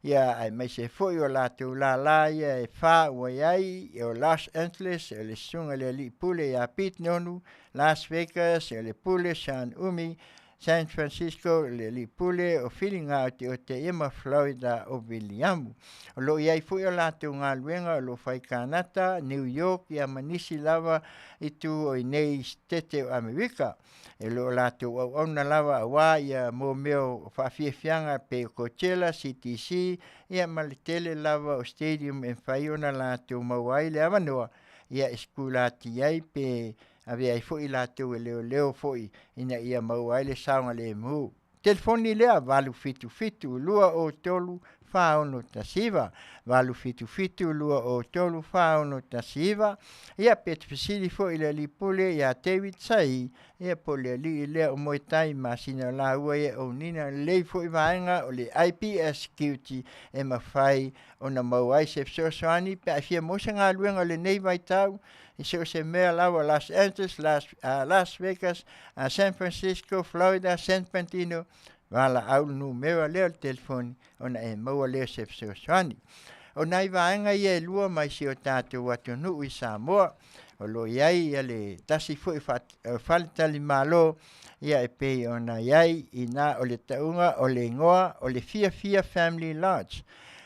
ia aemaise foi o latou lala ia e fa ua i ai, o Los Angeles, o le susuga i le alii pule ia Pete Nonu, Las Vegas, o le pule Sean Umi, San Francisco le alii pule o Filiga o Tiote ia ma Florida o Viliamu. O loo i ai foi o latou galuega o loo fai Kanata, New York ia ma nisi lava i tu o inei Setete o Amerika. E loo latou auauna lava auā ia mo mea o faafiafiaga pei o Coachella, CTC ia ma le tele lava o stadium e mafai ona latou maua ai le avanoa ia e sikulati ai pe avea ai foi latou e leoleo foi ina ia maua ai le saogalemu. Telefoni lea 877 203 4619, 877 203 4619. Ia pe te fesili foi i le alii pule ia David Sai, ia po o le alii lea o Moetai masina o laua ia o nina lelei foi vaega o le IPS Security e mafai ona maua ai se fesoasoani pe a fia maua se galuega o lenei vaitau i so o se mea lava Los Angeles, Las Vegas, San Francisco, Florida, San Bernardino, valaau le numera lea o le telefoni ona e maua lea o se fesoasoani. O nai vaega ia e lua mai si o tatou atunuu i Samoa, o lo o i ai ia le tasi foi faletalimalo ia e pei ona i ai ina o le tauga o le igoa o le Fiafia Family Lodge.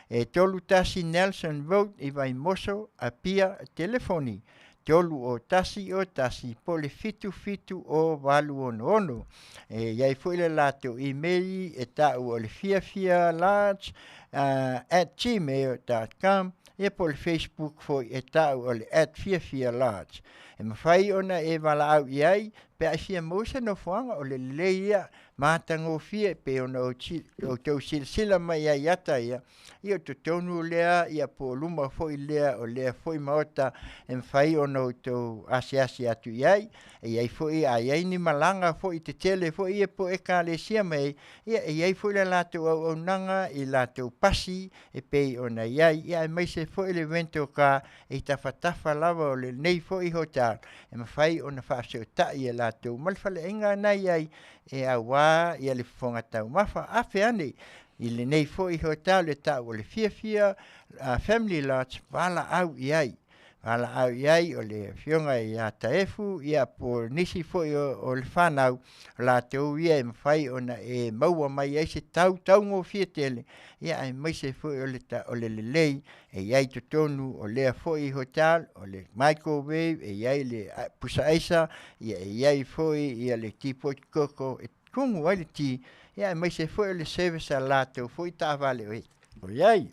E 31 Nelson Road i Vaimoso, Apia, telefoni 3 0 1 1 po o le 7 7 0 8 6 6. E i ai foi le latou email e ta'u o le fiafialodge@gmail.com ia po o le Facebook foi e ta'u o le @fiafialodge. E mafai ona e valaau i ai pe a e fia maua se nofoaga o le lelei ia matagofie e pei ona outou silasila mai ai ata ia, ia o totonu lea ia po o luma foi lea o lea foi maota e mafai ona outou asiasi atu i ai. E i ai foi a i ai ni malaga foi tetele foi ia po o ekalesia mai ai, ia e i ai foi le latou auaunaga i latou pasi e pei ona i ai, ia aemaise foi le rental car e i tafatafa lava o lenei foi hotel e mafai ona faafesootai e latou ma le faleaiga na i ai e auā ia le fofoga taumafa. Afe ane i lenei foi hotel le ta'u o le Fiafia Family Lodge, valaau i ai, valaau i ai o le afioga ia Taefu ia po o nisi foi o le fanau, o latou ia e mafai ona e maua mai ai se tau taugofie tele ia aemaise foi o le o le lelei e i ai totonu o lea foi hotel o le microwave, e i ai le pusa aisa, ia e i ai foi ia le tipoti koko e tumu ai le ti, ia aemaise foi o le service a latou foi taavale o i ai.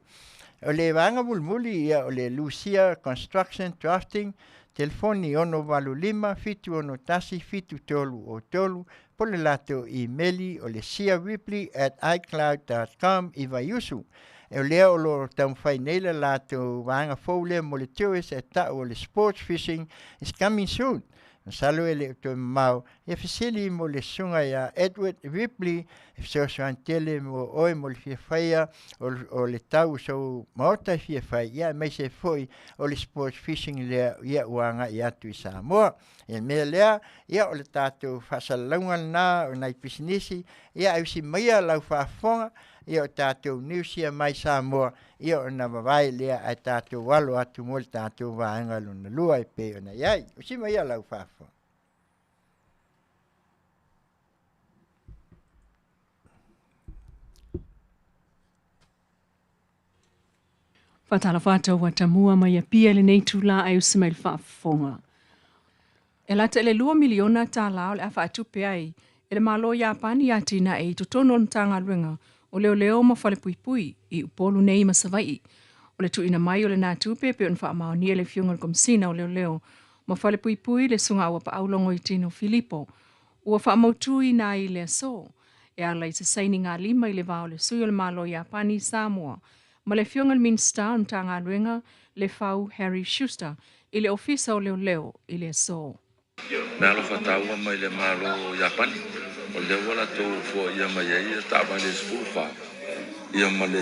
O le vaega mulimuli ia o le Lucia Construction Drafting, telefoni 685 761 7303 po o le latou imeli o le siaripley@icloud.com i Vaiusu. E o lea o lo o taumafai nei le latou vaega fou lea mo le tourist e ta'u o le sports fishing is coming soon. Masalo e le o toe mamao, ia fesili mo le susuga ia Edward Ripley e fesoasoani tele mo oe mo le fia faia o le tau o sou maota e fia fai, ia aemaise foi o le sports fishing lea ia ua agai atu i Samoa. I le mea lea, ia o le tatou faasalalauga lena o nai pisinisi, ia ae usi maia lau faafofoga, ia o tatou news ia mai Samoa, ia ona vavae lea ae tatou alo atu mo le tatou vaega lona lua e pei ona i ai. Usi maia lau faafofoga. Faatalofa atu ua tamua mai Apia i lenei itulā ae usi mai le faafofoga. E lata i le $2 miliona o le a faatupe ai e le Malo o Iapani atinae i totonu o le Matagaluega o Leoleo ma Falepuipui i Upolu nei ma Savaii. O le tuuina mai o lena tupe e pei ona faamaonia e le Afioga i le Komesina o Leoleo ma Falepuipui le Susuga Auapaau Logoitino Filipo ua faamautuina ai i le aso e ala i se sainigalima i le va o le Sui o le Malo o Iapani i Samoa ma le Afioga i le Minisita o le Matagaluega Lefau Harry Schuster i le Ofisa o Leoleo i le aso. Meaalofa taua mai le Malo o Iapani, o lea ua latou foaia mai ai taavale e 14, ia ma le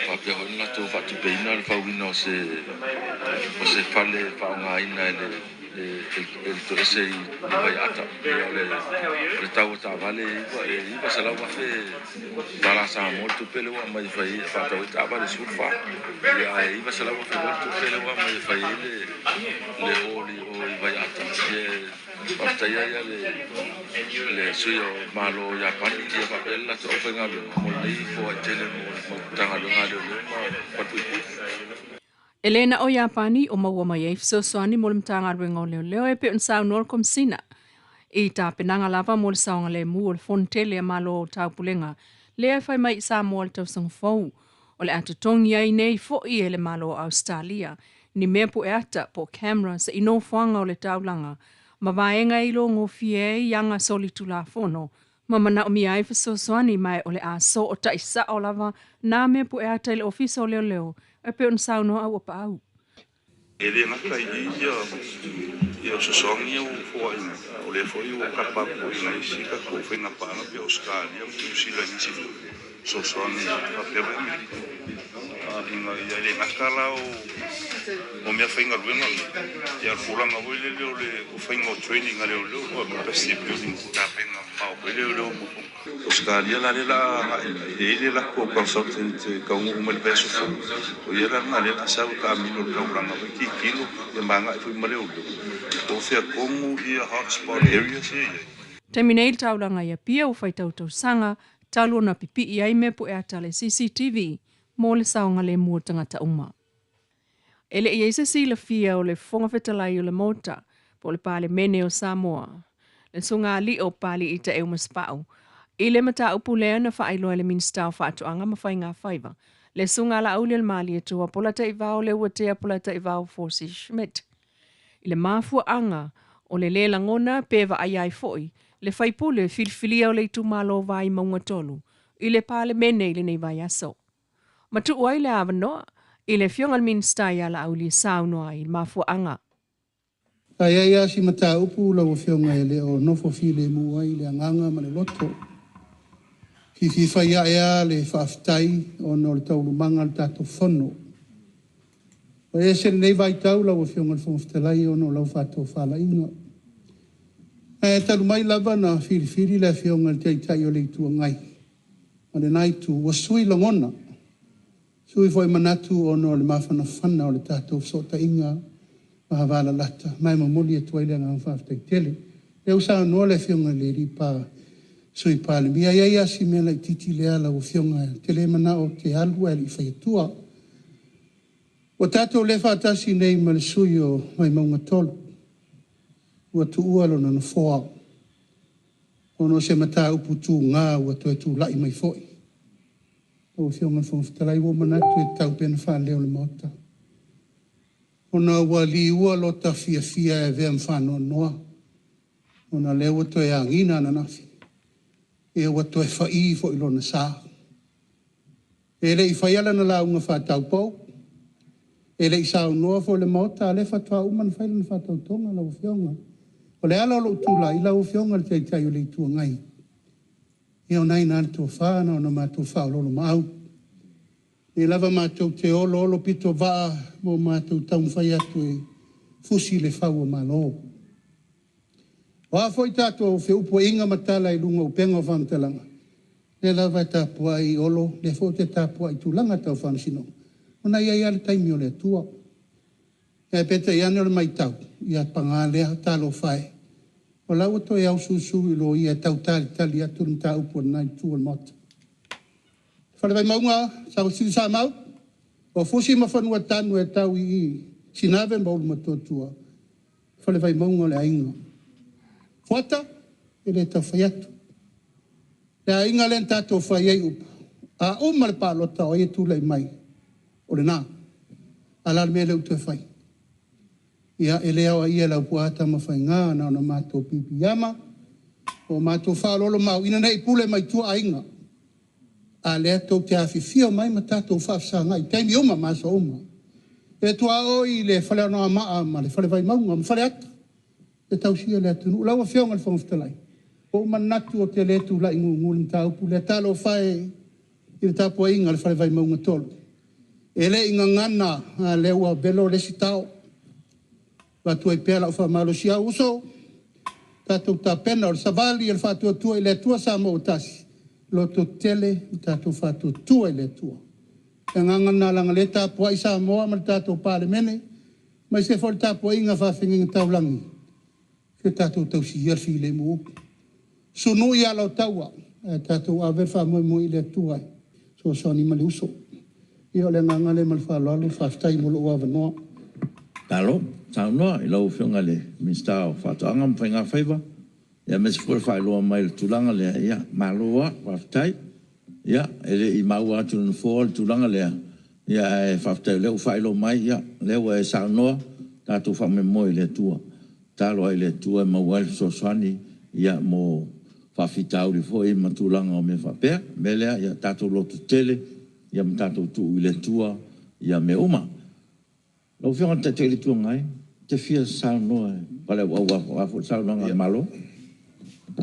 faapea foi ona latou faatupeina le fauina o se fale e faaaogaina e le e le toese i Vaiaata. Ia o le tau o taavale e $900,000 tala Samoa le tupe lea ua aumai e fai ai e faatau ai taavale 14. Ia ae $900,000 foi le tupe lea ua aumai e fai ai le hall i o i Vaiaata. Ia Faafetaia ai le sui o Malo o Iapani ia faapea le latou aufaigaluega mo lenei foai tele mo le Matagaluega a Leoleo ma Falepuipui. E lē na o Iapani o maua mai ai fesoasoani mo le Matagaluega o Leoleo e pei ona saunoa le Komesina i tapenaga lava mo le saogalemu o le Fono tele a Malo o Taupulega lea e fai mai i Samoa le tausaga fou. O le a totogi ai nei fo'i e le Malo o Ausetalia ni mea pu'e ata po o cameras i nofoaga o le taulaga ma vaega e ilogofie ai aga solitulafono ma manaomia ai fesoasoani ma o le a soota'i sa'o lava nā mea pu'e ata i le Ofisa o Leoleo e pei ona saunoa Auapaau. E le gata i ia ia fesoasoani ia ua foai mai, o lea foi ua kapa atu i nai isi tatou faiga paaga pei o Ausetalia ma Niu Sila i nisi foi fesoasoani faapea foi Amerika ina ia e le gata la o meafaigaluega ia o le tulaga foi lele o le faiga o training a leoleo po o capacity building tapena mamao foi leoleo mo Ausetalia la lea o le a agai mai e i ai le latou consultant e taunuu mai le vaiaso fou o ia la lena lea o le a sau e taamilo i le taulaga foi tilotilo ia ma agai foi ma leoleo po o fea tonu ia hotspot areas ia e i ai. Taimi nei le taulaga i Apia ua faitau tausaga talu ona pipi'i ai mea pu'e ata le CCTV mo le saogalemu o tagata uma. E le i ai se silafia o le Fofoga Fetalai o le Maota po o le Palemene o Samoa, le Susuga Ali'o Papali'i Taeu Masepau, i le mataupu lea na faailoa e le Minisita o Faatoaga ma Faigafaiva, le Susuga Laaulialemalietoa Polataivao Leuatea Polataivao Fosi Schmidt, i le mafuaaga o le lē lagona pe vaaia ai fo'i le faipule filifilia o le itumalo Vaimauga 3 i le Palemene i lenei vaiaso. Ma tuu ai le avanoa i le Afioga i le Minisita ia Laauli e saunoa ai i le mafuaaga. Sa i ai lava si mataupu lau Afioga e le o nofo filemu ai le agaga ma le loto. Fiafia fai ae lava le faafetai ona o le taualumaga o le tatou Fono. Ua ese lenei vaitau lau Afioga i le Fofoga Fetalai ona o lau faatofalaiga. Ae talu mai lava na filifili le Afioga i le Taitai o le Itu Agai ma lena Itu, ua sui lagona, sui foi manatu ona o le mafanafana o le tatou fesootaiga vavalalata, ma e momoli atu ai le agaga faafetai tele. O lea ua saunoa le Afioga i le Sui Palemia, e i ai lava si mea laitiiti lea lau Afioga, ou te le manao ou te alu ae le i fai atua. Ua tatou le faatasi nei ma le sui usufono o Vaimauga 3, ua tuua lona nofoa ona o se mataupu tuga ua toe tulai mai foi. Lau Afioga i le Fofoga Fetalai, ua ou manatu e tatau pea ona faaleo i le Maota, ona ua liua lota fiafia e avea ma faanoanoa, ona o lea ua toe agiga ananafi, ia ua toe fa'i foi lona sa. E le i faia lana lauga faataupou, e le i saunoa foi i le Maota, a o lea faatoa uma ona fai lana faatautoga lau Afioga. O le ala o lou tulai, lau Afioga i le Taitai o le Itu Agai, ia o lena e i ina le tofa, na ona matou faaoloolomaau. O lenei lava matou te oloolo pitovaa ma o matou taumafai atu e fusi le fau o Malo. O a foi tatou feupuaiga ma tala i luga o upega o faamatalaga, o lea lava e tapuai Olo, o lea foi ou te tapuai i tulaga tau faamasinoga, ona e i ai lava le taimi o le Atua. Ae peitai ane o le matau, ia paga lea, talofa e, o la e ua toe ausulusulu i loia e tau talitali atu le mataupu a lena Itu o le Maota. Fale Vaimauga, Siusamau, o Fusi ma Fanuatanu e tau i Sinave ma Ulumotootua, Fale Vaimauga o le aiga. Fuata, e le tau fai atu. Le aiga lea na tatou fai ai upu, a uma le palota o ai e tulai mai, o lena. A o le a le mea lea ua toe fai? Ia, e le aoaia e Laupua Tamafaiga, na ona matou piipiiama, ma o matou faaoloolomaau ina ne i pule mai tua aiga, a o lea tou te afifio mai ma tatou faafesagai i taimi uma ma aso uma. E tuaoi le Fale Anoamaa ma le Fale Vaimauga ma Faleata e tausia le atunuu. Lau Afioga i le Fofoga Fetalai, ua ou manatu ou te le tulai gugu i le mataupu lea. Talofa e i le tapuaiga a le Fale Vaimauga 3. E le i gagana a o lea ua velo le isi tao. E avatu ai pea lau faamalosiau, uso, tatou tapena, o le savali a le Faatuatua i le Atua Samoa ua tasi, lototetele ma tatou faatuatua i le Atua. O le agaga lena leaga o lea e tapuai Samoa ma le tatou Palemene, aemaise foi o le tapuaiga a faafeagaiga taulagi. Se tatou tausi ia le filemu. Sunu i ala o taua, ae tatou ave le faamoemoe i le Atua e fesoasoani mai le uso. Ia o le agaga lea ma le faaaloalo, faafetai mo lou avanoa. Malo saunoa i lau Afioga i le Minisita o Faatoaga ma Faiga Faiva, aemaise foi le faailoa mai o le tulaga lea. Ia, malo lava faafetai. Ia, e le i maua atu e le Nofoa le tulaga lea, ae faafetai o lea ua faailoa mai, o lea ua e saunoa, tatou faamoemoe i le Atua. Tatalo lava i le Atua e maua ai le fesoasoani mo faafitauli foi ma tulaga o mea faapea. O le mea lea, ia tatou lototetele ma tatou tuu i le Atua mea uma. Lau Afioga i le Taitai o le Itu Agai, e te fia saunoa e paleauau aua foi le saunoaga a le Malo.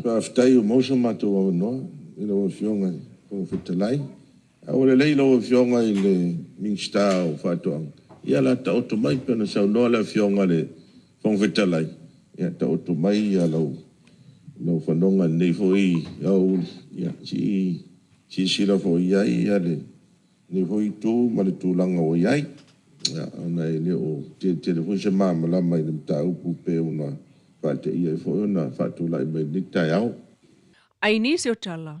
Faafetai ua maua so matou avanoa i lau Afioga i le Fofoga Fetalai. Ae ua lelei i lau Afioga i le Minisita o Faatoaga, ia o le a taoto mai pei ona saunoa le Afioga i le Fofoga Fetalai, ia taoto mai lou fanoga i lenei foi aoauli se i silasila foi i ai lenei foi Itu ma le tulaga ua i ai, ona e le o tele tele foi se malamalama i le mataupu pei ona faateia ai foi ona faatulai mai i lenei taeao. Ai nisi o tala,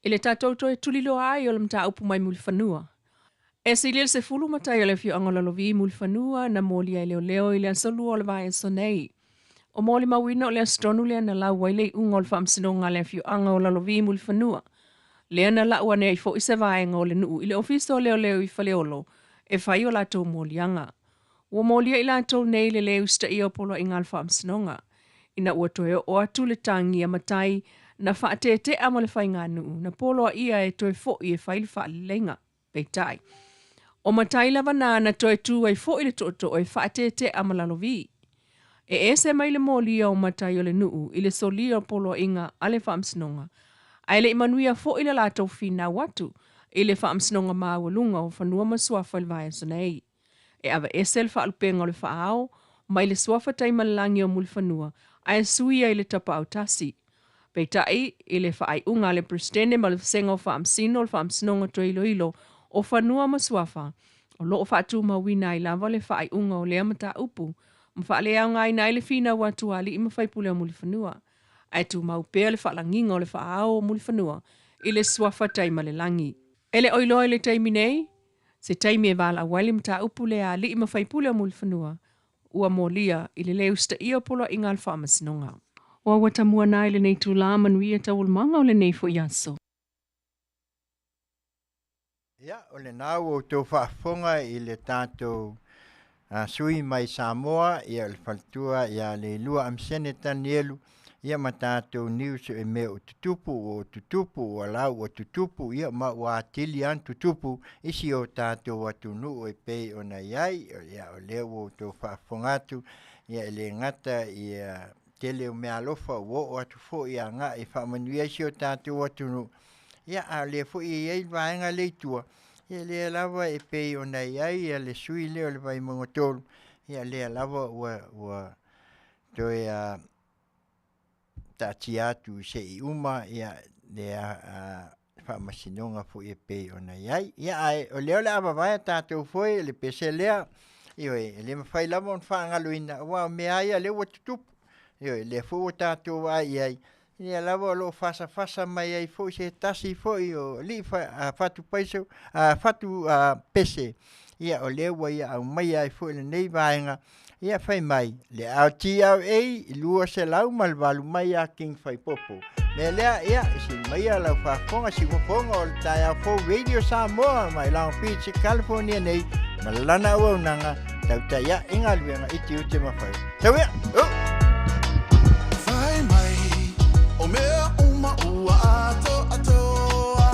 i le tatou toe tuliloa ai o le mataupu mai Mulifanua. E silia i le 10 matai o le afioaga o Lalovi i Mulifanua na molia e leoleo i le aso Lua o le vaiaso nei. O molimauina o le aso tonu lea na lau ai le iuga o le faamasinoga a le afioaga o Lalovi i Mulifanua, lea na lau ane ai foi se vaega o le nuu i le ofisa o leoleo i Faleolo e fai o latou moliaga. Ua molia i latou nei le lē usitaia o poloaiga a le faamasinoga. Ina ua toe oo atu le tagi a matai na faatete'a ma le faiganuu, na poloaia e toe fo'i e fai le faaleleiga. Peitai, o matai lava na na toe tu ai fo'i le tootoo e faatete'a ma Lalovi. E ese mai le molia o matai o le nuu i le solia o poloaiga a le faamasinoga, ae le i manuia fo'i le latou finau atu i le faamasinoga maualuga o Fanua ma Suafa i le vaiaso nei. E aveese le faalupega o le faaao mai le suafa Taimalelagi o Mulifanua ae suia i le tapaau tasi. Peitai, i le faaiuga a le Peresetene ma le Vasega o Faamasino o le Faamasinoga Toe Iloilo o Fanua ma Suafa, o lo o faatumauina ai lava le faaiuga o lea mataupu ma faaleaogaina ai le finau atu a alii ma faipule o Mulifanua, ae tumau pea le faalagiga o le faaao o Mulifanua i le suafa Taimalelagi. E le o iloa i le taimi nei, se taimi e valaau ai le mataupu lea a alii ma faipule o Mulifanua, ua molia i le lē usitaia o poloaiga a le faamasinoga. Ua ua tamua na i lenei itulā, manuia taualumaga o lenei foi aso. Ia, o lena ua outou faafofoga i le tatou sui mai Samoa, ia o le faletua ia Leilua Amisene Tanielu, ia ma tatou news e mea o tutupu, ua tutupu, ua lau ua tutupu, ia ma ua atili lava ona tutupu i si o tatou atunuu e pei ona i ai. Ia, o lea ua outou faafofoga atu, ia e le gata ia tele o meaalofa ua oo atu foi agai e faamanuia ai si o tatou atunuu, ia a o lea foi e i ai le vaega lea i tua, ia lea lava e pei ona i ai le sui lea o le Vaimauga 3, ia lea lava ua toe taatia atu se i uma ia le faamasinoga foi e pei ona i ai. Ia ae o lea o le a vavae a tatou foe le pese lea, ioe, e le mafai lava ona faagaloina, aua o mea lava ia lea ua tutupu. Ioe, lea foi ua tatou vaai i ai, lea lava o lo o fasafasa mai ai foi se tasi foi o alii fatupaiso, fatu pese, ia o lea ua ia aumaia ai foi lenei vaega, ia fai mai le LTRA 208 mai ia King Faipopo. Mea lea, ia, sili maia lau faafofoga siufofoga o le taeao fou Radio Samoa mai Long Beach, California nei, ma lana auaunaga tautai ae galuega i tiute ma faiva. Tau ia! Oh! Fai mai, o mea uma ua atoatoa.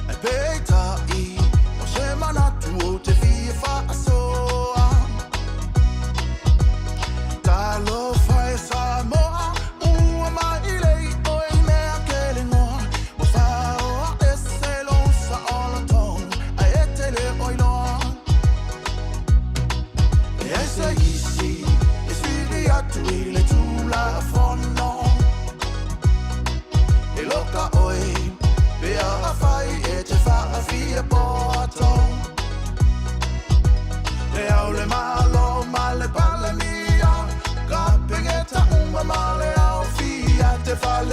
Ae peitai, o se manatu ou te fia faasoa. Talofa e Samoa, ua mai lei oe i mea kelegoa. Ua faoa ese lou saolotoga, ae e te le o iloa. E ai se isi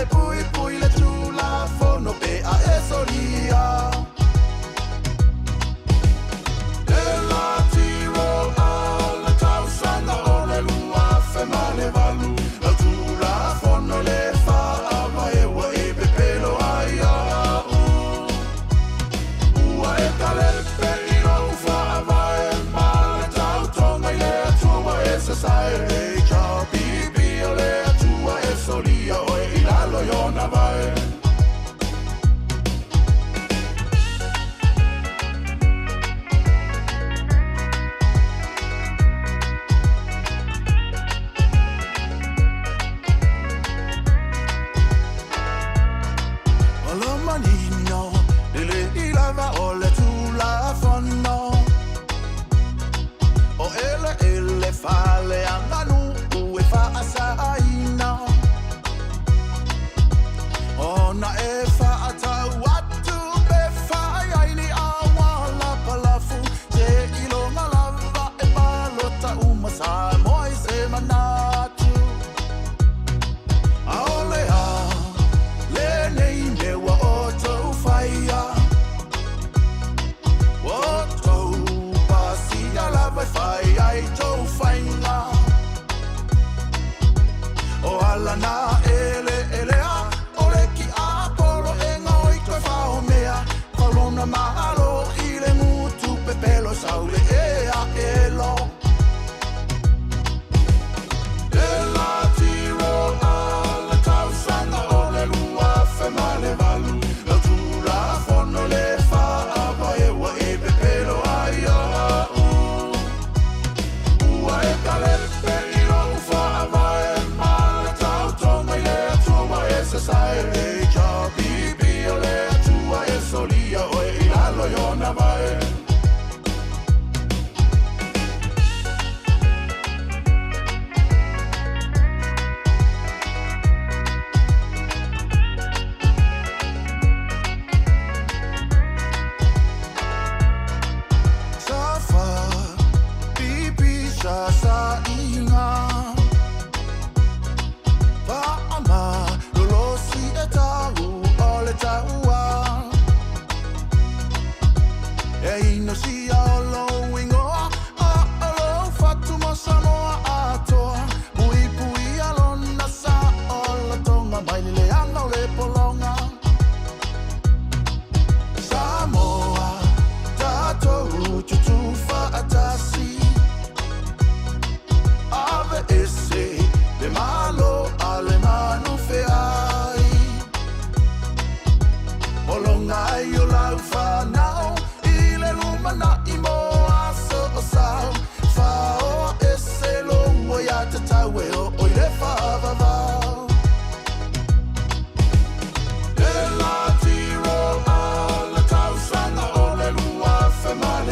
le puipui le Tulafono pe a e solia. Le latiro a le tausaga o le 2008, lau Tulafono le Faavae ua e pepelo ai au. Ua e talepe i lou faavae ma le tautoga i le Atua ua e sasae. HRPP o le Atua e solia oe i lalo i ona vae. O lo manino, le le i lava o le Tulafono. O ele ele fale aganu e faasaina. Ona e faatau atu pe fai ai ni auala palafu. Se iloga lava e palota uma Samoa i se manatu. Aole a lenei mea ua outou faia. Ua outou pasia lava e fai ai tou faiga. O ala na eleelea o le tiapolo e gaoi toe faomea. Faulona malo i le gutu pepelo sau le ea elo. Le latiro a le tausaga o le 2008, lau Tulafono le Faavae ua e pepelo ai au. Ua e talepe i lou faavae ma le tautoga i le Atua ua e sasae. HRPP o le Atua e solia oe i lalo i ona vae. Safa, pipi sa sa inga. Faama, lolosi e tau o le taua. E inosia o lou igoa, a o lou fatu mo Samoa atoa. Puipuia lona saolotoga mai le leaga o le pologa. Samoa, tatou tutu faatasi. Ave ese le malo a le manu feai. Pologa ai o lau fanau i le lumanai mo aso o sao. Faoa ese lou aiatatau e oo i le faavavau. Le latiro a le tausaga o le 2008,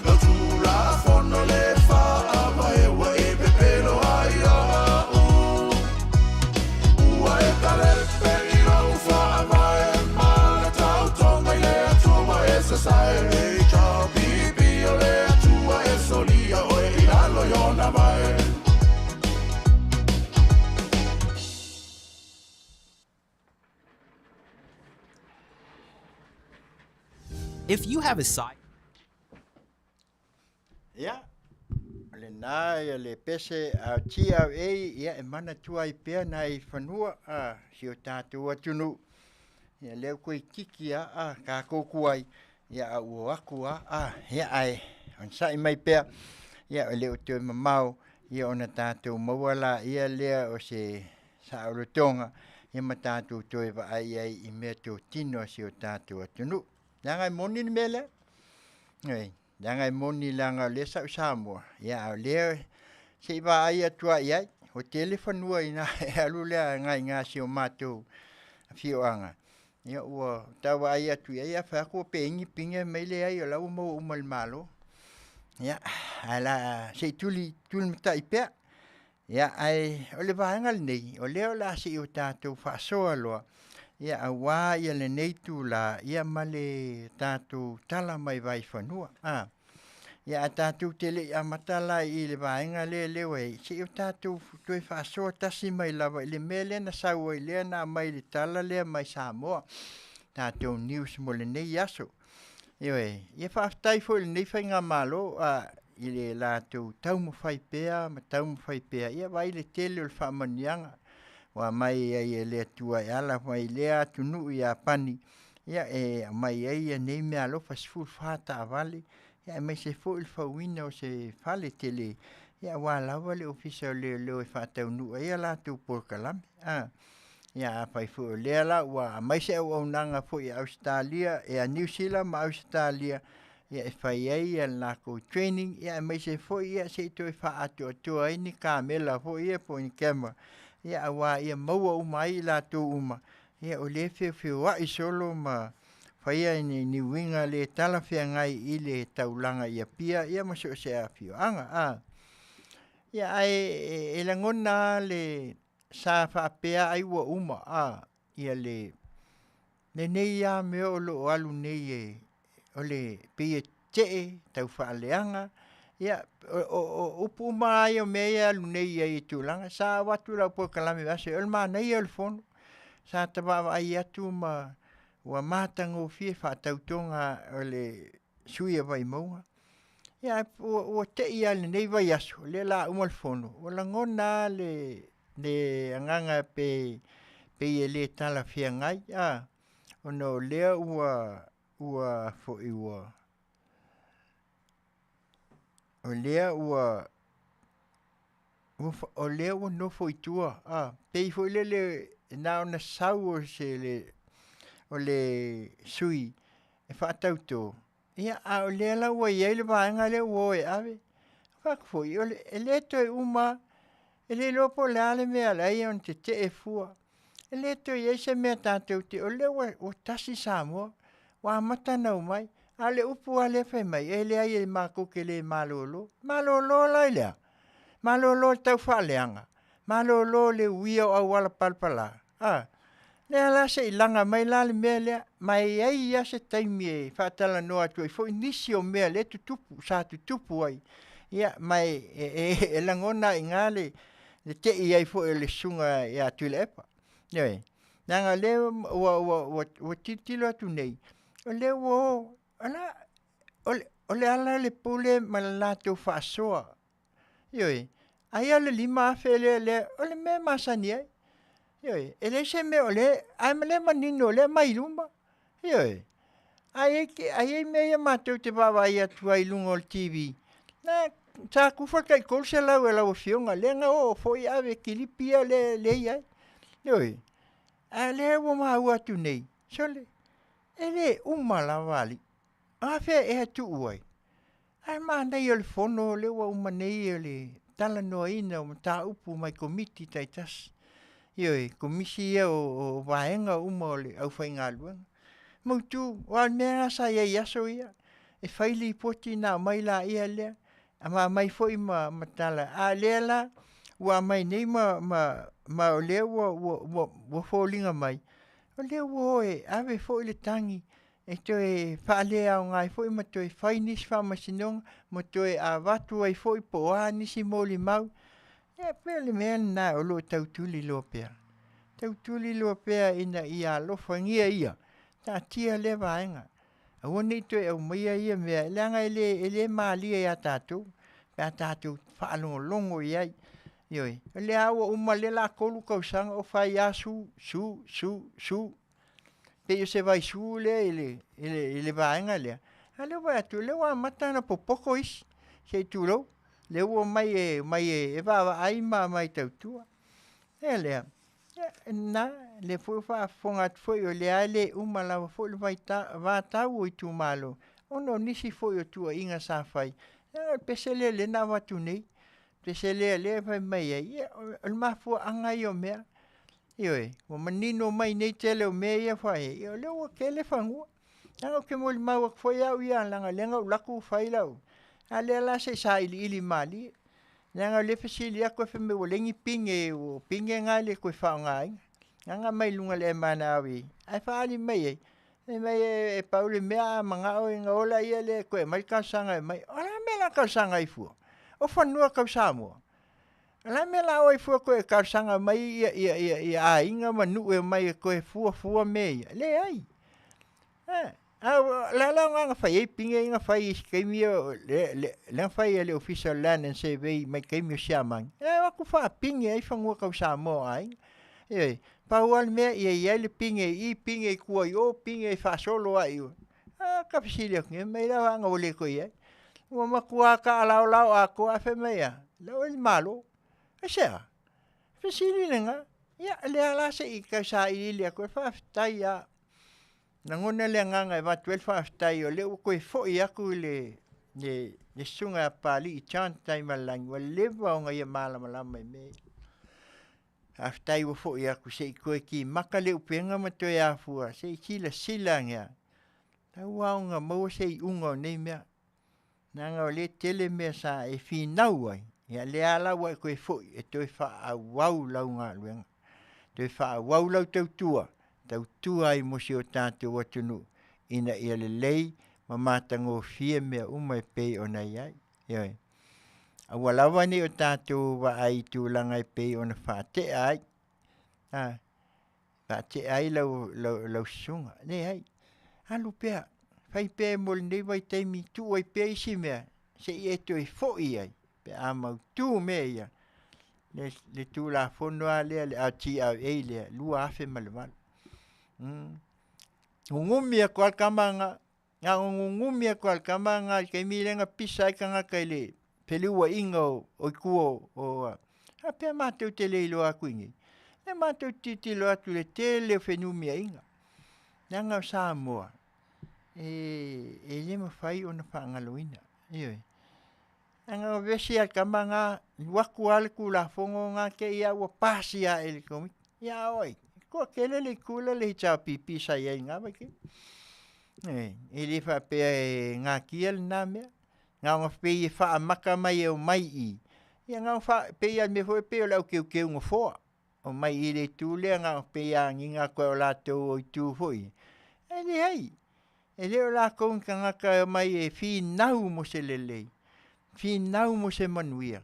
lau Tulafono le Faavae ua e pepelo ai au. Ua e talepe i lou faavae ma le tautoga i le Atua ua e sasae. HRPP o le Atua e solia oe i lalo i ona vae. If you have a side. Ia, o lena ia le pese a TRA, ia e manatua ai pea nai fanua a si o tatou atunuu. Ia lea ua toeitiiti a a tatou tuai, ia a ua o atu a a, ia ae onosai mai pea, ia e le o toe mamao, ia ona tatou maua laia lea o se saolotoga, ia ma tatou toe vaai ai i mea totino a si o tatou atunuu. Leaga e moni le mea lea. Oi, leaga e moni leaga o lea sa ou Samoa, ia a o lea se i vaai atu lava i ai, ua tele fanua i ina e alu lea agai i ina i si o matou afioaga, ia ua tau vaai atu i ai ae fai atu ua pegi pine mai leai o la ua maua uma e le Malo. Ia, ae la se i tuli tulimatai pea. Ia, ae o le vaega lenei, o lea o le a se i o tatou faasoa loa, ia aua ia lenei itula, ia ma le tatou tala mai vaifanua. A, Ia a tatou te le i amata la i le vaega lea lea ua i ai, se i o tatou toe faasoa tasi mai lava i le mea lea na sau ai lea na aumai i le tala lea mai Samoa, tatou news mo lenei aso. Ioe, ia faafetai foi i lenei faigamalo a, i le latou taumafai pea ma taumafai pea, ia vaai le tele o le faamanuiaga ua aumai ai e le Atua e ala mai i lea atunuu i Iapani, ia e aumai ai nei meaalofa 14 taavale, ia aemaise foi le fauina o se fale tele, ia aua lava le Ofisa o Leoleo e faataunuu ai a latou polokalame. A, ia afai foi o lea la ua aumai se auaunaga foi a Ausetalia, ia Niu Sila ma Ausetalia, ia e fai ai ia le latou training, ia aemaise foi ia se i toe faaatoatoa ai ni kamela foi ia po o ni camera, ia aua ia maua uma ai i latou uma, ia o lea e feofeoai solo ma faia ni, ni uiga le talafeagai i le taulaga i Apia ia ma so o se afioaga. A. Ia ae e, e lagona lava le sa faapea ai ua uma a, ia le lenei lava mea o lo o alu nei e o le pei e tetee, tau faaleaga, ia o, o, o upu uma lava ia o mea ia e alu nei i ai i tulaga. Sa avatu lau polokalame i le aso, o le manaia o le fono. Sa ta vaavaai atu ma ua matagofie faatautoga o le sui o Vaimauga. Ia ua, ua tei lava i lenei vaiaso, lea o le a uma le fono, ua lagona lava le, le agaga pe, pei e le talafeagai, a, ona o lea ua, ua foi ua, o lea ua, ua, o lea ua nofo i tua, a, pei foi lele na ona sau o se le, o le sui e faatauto, ia, a o lea la ua i ai le vaega lea ua o e ave. Fai atu foi, o le, e le toe uma, e le iloa po o le a le mea e ala ai ona tetee fua. E le toe i ai se mea tatou te, o lea ua, ua tasi Samoa, ua amata ona omai. A o le upu lava lea e fai mai, e leai e matou te le malolo. Malolo la i le a? Malolo i le taufaaleaga? Malolo i le uia o auala palapala? A, lea la se i laga mai la le mea lea, ma e i ai lava se taimi e faatalanoa atu ai foi nisi o mea lea tutupu, sa tutupu ai. Ia, ma e, e, e, e lagona ai i ina le, le tei ai foi o le susuga ia Tuilaepa. Ioe, leaga o lea ua, ua, ua, ua tilotilo atu nei, o lea ua o, o la, o le, o le ala le pule ma le latou faasoa. Ioe, aia le 5,000 lea, lea, o le mea e masani ai. Ioe, e leai se mea o lea, ae lea manino o lea mai i luma. Ioe, ae ai, ai mea ia matou te vaavaai atu ai i luga o le TV. Na, sa tufa le tai 300 e lau afioga, lea na oo foi ave kilipi ia lea, lea i ai. Ioe, ae lea ua maua atu nei, sole, e le uma lava alii. O afea ea tuu ai? Ae manaia o le fono lea ua uma nei o le talanoaina o mataupu mai komiti taitasi. Ioe, komisi ia o, o vaega uma o le aufaigaluega. Mautu, aua o le mea lena sa i ai i aso ia, e fai lipoti ona aumai laia lea, ma aumai foi ma, ma tala, a o lea la ua aumai nei ma, ma, ma o lea ua, ua, ua, ua foliga mai, o lea ua o e ave foi le tagi e toe faaleaoga ai foi ma toe fai nisi faamasinoga ma toe avatu ai foi po o a nisi molimau. Ia pei o le mea lena o lo o tau tuliloa pea. Tau tuliloa pea ina ia alofagia ia, taatia lea vaega. Aua ne i toe aumaia ia mea, leaga e le, e le malie ia tatou pe a tatou faalogologo i ai. Ioe, o lea ua uma lea la 3 tausaga o fai lava su, su, su, su. Pei o se vaisu lea i le, i le, i le vaega lea. A lea ua vaai atu, lea ua amata ona popoto isi, se i tulou, lea ua omai e, omai e, e vaavaai ma omai tautua. Ea lea, ia, na, lea foi ua faafofoga atu foi, o lea e le uma lava foi le vaita, vatau o itumalo, ona o nisi foi o tuuaiga sa fai. Ia, o le pese lea lea na avatu nei, pese lea lea e fai mai ai, ia, o le mafuaaga ia o mea. Ioe, ua manino mai nei tele o mea ia fai ai, ia o lea ua tele fanua. Leaga ou te molimau atu foi au ia, leaga lea na ou alu atu fai lau, a lea la se i sailiili malie. Leaga o lea e fesili atu fai mai ua leai ni pine, o pine na e le toe faaaogaina. Leaga mai luga o le MNRE, ae faaali mai ai, fai mai e pau le mea a manao ona o laia lea e toe aumai le talosaga e aumai. O le a le mea talosaga ai fua? O fanua kau Samoa. O le a le mea la o ai fua koe e talosaga mai ia, ia, ia, ia aiga ma nuu e omai e toe fuafua mea ia? Leai. Eh, a o le a le aoga na fai ai pine ia na fai i isi taimi ia, le, le, lea na fai e le Ofisa o Land and Survey mai taimi o Siamani, e o atu faapine ai fanua tau Samoa o aiga. Ioe, pau lava le mea ia i ai le pine i i, pine i tua i o, pine e faasolo lava i o. A, ka fesili atu nei, mai la ana ua le toe i ai. Ua matua taalaolao atoa ae fai mai a, la oe le Malo. Aisea? Fesili lena. Ia, lea la se i tau sailiili atu ai, faafetai lava. Lagona le agaga e avatu ai le faafetai o lea ua toe foi atu i le le le susuga ia Papalii John Taimalelagi, ua leva ona ia malamalama i mea ia. Faafetai ua foi atu se i toe timaka le upega ma toe afua se i silasila ane lava. Tau lava ona maua se iuga o nei mea. Leaga o lea e tele mea sa e finau ai, ia lea lava la ua e toe foi e toe faaauau lau galuega, toe faaauau lau tautua, tautua ai mo si o tatou atunuu ina ia lelei ma matagofie mea uma e pei ona i ai. Ioe. Aua lava ne i o tatou vaai i tulaga e pei ona faatea ai, a, faatea ai lau, lau, lau susuga. Leai, alu pea, fai pea mo lenei vaitaimi, tuu ai pea isi mea, se i e toe foi ai, pe a mautu mea ia, le, le Tulafono lava lea, le LTRA lea, 2008. Mm. Gugumi atu lava le tama na, Na ona gugumi atu lava e le tama lena i le taimi lea na pisa ai tagata i le feliuaiga o i tua o faapea matou te le iloa atu i inei. Lea matou te tilotilo atu i le tele o fenumiaiga, leaga o Samoa e le mafai ona faagaloina, ioe. Leaga na vevesi lava i le tama lena, alu atu lava le Tulafono lena te i lava ua pasia e le Komiti. Ia a o ai? E toatele le itu lea le HRPP sa i ai i lena vaitaimi. E, e le faapea e natia lena mea. Na ona pei e faamata mai e omai i i, ia na ona faa, pei lava o le mea foi lea pei o le auteuteu nofoa. Omai i le itu lea na ona pei e agiga atu ai o latou o itu foi ia. Ae leai, e le o latou ni tagata e omai e finau mo se lelei, finau mo se manuia.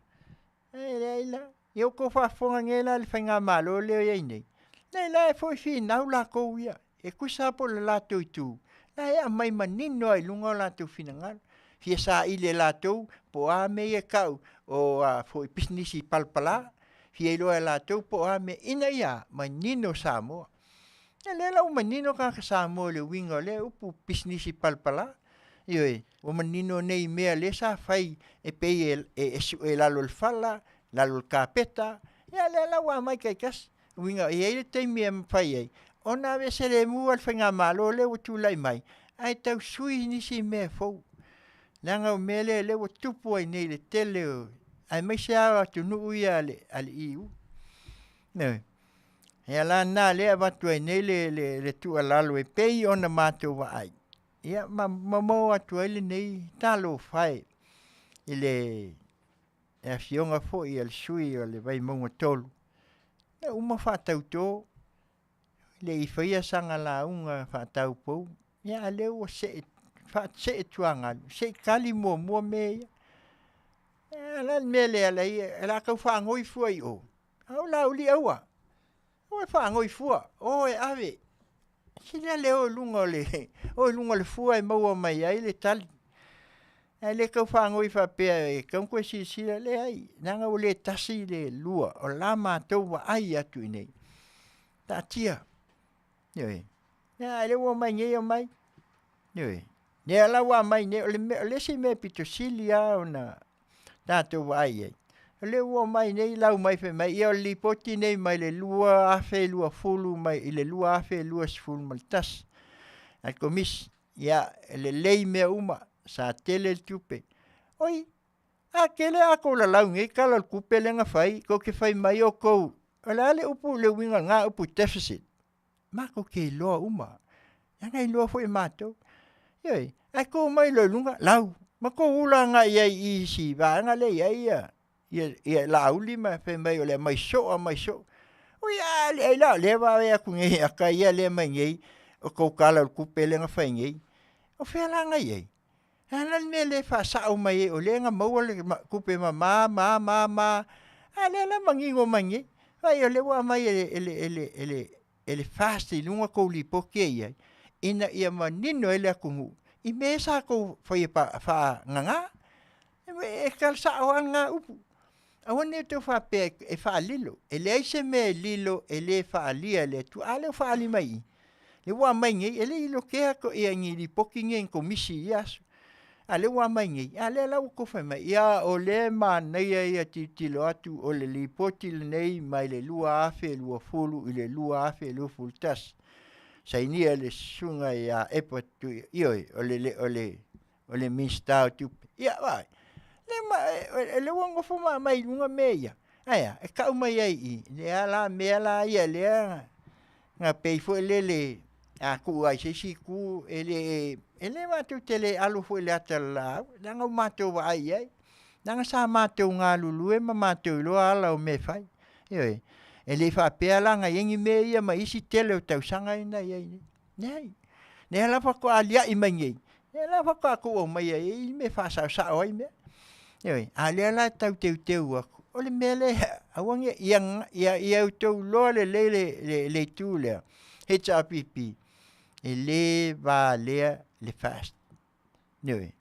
E leai la. Ia ua outou faafofoga nei la i le faigamalo lea e i ai nei, nei la e foi finau latou ia, e tusa lava po o le latou itu, la e aumai manino lava i luga o latou finagalo. Fia saili e latou po o a mea ia e tau o a foi pisinisi palapala, fia iloa e latou po o a mea, ina ia manino Samoa. Ia lea la ua manino tagata Samoa i le uiga o lea upu pisinisi palapala. Ioe, ua manino nei mea lea sa fai e pei e, e, e sue i lalo o le fala, lalo o le kapeta, ia lea la ua aumai taitasi. Uiga, e i ai le taimi e mafai ai ona aveese lemu a le faigamalo lea ua tulai mai, ae tau sui nisi mea fou. Leaga o mea lea lea ua tupu ai nei i le tele o, aemaise lava o atunuu ia a le, a le EU. Ioe. Ia la lena lea e avatu ai nei le, le, le tuualalo e pei ona matou vaai. Ia ma, ma maua atu ai lenei talofa e i le afioga foi a le sui o le Vaimauga 3, ia uma faatauto, le i faia sana lauga faataupou, ia a lea ua see, faasee tuagalu, se i tali muamua mea ia. Ia, o le a le mea lea ala ai, o le a tau faanoi fua i o, a o Laauli aua, aua e faanoi fua, o e ave, Sili lea o i luga o le, o i luga o le fua e maua mai ai le tali. Ae le tau faanoi faapea e tatau ona toe silasila, leai, leaga ua le tasi le lua, o la matou vaai atu i inei. Taatia. Ioe. Ia, a o lea ua omai nei omai. Ioe. Lea la ua aumai nei, o le mea, o le isi mea pito sili lava ona tatou vaai i ai, o lea ua omai nei lau mai fai mai, ia o le lipoti nei mai le 2020 mai i le 2021 a le Komisi, ia e lelei mea uma, sa tele le tupe. Oi, a tele a tou lalau i nei Tala o le Tupe lea na fai, tou te fai mai outou, o le a le upu, le uiga o lena upu deficit? Matou te iloa uma, leaga e iloa foi e matou. Ioe, ae tu mai loa i luga, lau, ma tou ula agai i ai i isi vaega lea e i ai ia, ia, ia Laauli ma fai mai o le aumai soo, aumai soo. Ui, a leai la, o lea e vaai atu nei ia ta ia lea e aumai nei, o tou Tala o le Tupe lea na fai nei. O fea la na i ai? A la le mea lea e faasao mai ai o lea na maua le tupe mama ma ma ma, a lea la manino mai nei. Vaai o lea ua aumai e le, e le, e le, e le, e le FAST i luga tou lipoti e i ai, ina ia manino ai le atunuu i mea sa tou faia faagagā. E tala sao lava lena upu. Aua ne i outou faapea e faalilo. E leai se mea e lilo e le faalia e le Atua. A lea ua faaali mai i i, lea ua aumai nei, e le i lotea ia ni lipoti nei e ni komisi i ia aso. A lea ua aumai nei, a lea la ua outou fai mai, ia o lea e manaia ia tilotilo atu o le lipoti lenei mai le 2020 i le 2021. Sainia e le Susuga ia Edward Tui, ioe, o le, o le, o le Minisita o Tupe. Ia, vaai, le ma, e, le ua nofo ma mai i luga mea ia. Ae a, e tau mai ai i, lea la mea la ia lea na pei foi lele a tuu ai se isi itu, e le, e le matou te le alo foi i le ata o le laau, leaga ua matou vaai i ai, leaga sa matou galulue ma matou iloa ala o mea e fai. Ioe, e le faapea la na i ai ni mea ia ma isi tele o tausaga ia na i ai nei. Leai. Lea la faatoa alia'i mai nei, lea la faatoa tou aumaia i ai mea e faasaosao ai mea. Ioe, a o lea la e tau teuteu atu, o le mea lea, aua ne i, ia, ia, ia outou iloa lelei le, le, le itu lea, HRPP, e le valea le FAST. Ioe,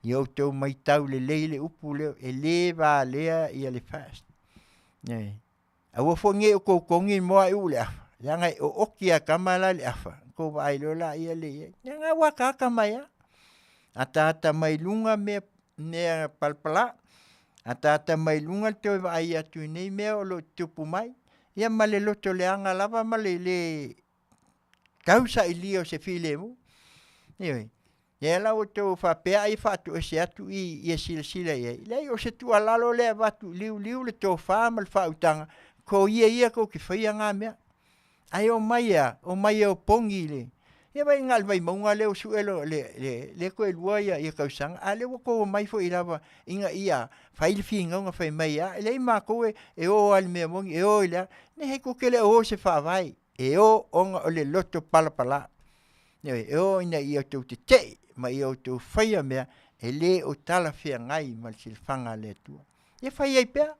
ia outou maitau lelei le upu lea, e le valea ia le FAST. Ioe. Aua foi ne i outou togi moa i uu le afa, leaga e ooti lava e tama la le afa, tou vaai loa laia lea i ai. Leaga ua ataata mai lava, ataata mai luga mea, mea palapala, ataata mai luga le toe vaai atu i nei mea o lo o tutupu mai, ia ma le loto leaga lava ma le le tau sailia o se filemu. Ioe. Lea la ua outou faapea ai e faatoese atu i ia silasila i ai. Leai, o se tuualalo lea e avatu, liuliu le tofa ma le faautaga, ko ia ia tou te faia na mea. Ae omai a, omai e opogi le, ia vaai na o le Vaimauga lea ua sue lo, le, le, lea toe lua ia, ia tausaga, a lea ua tou omai foi lava ina ia fai le finauga fai mai a, e leai matou e, e o lava i le mea moni, e o i le a. Leai, tou te le o o i se faavae, e o ona o le loto palapala. Ioe, e o ina ia outou tetee ma ia outou faia mea e le o talafeagai ma le silafaga a le Atua. Ia fai ai pea,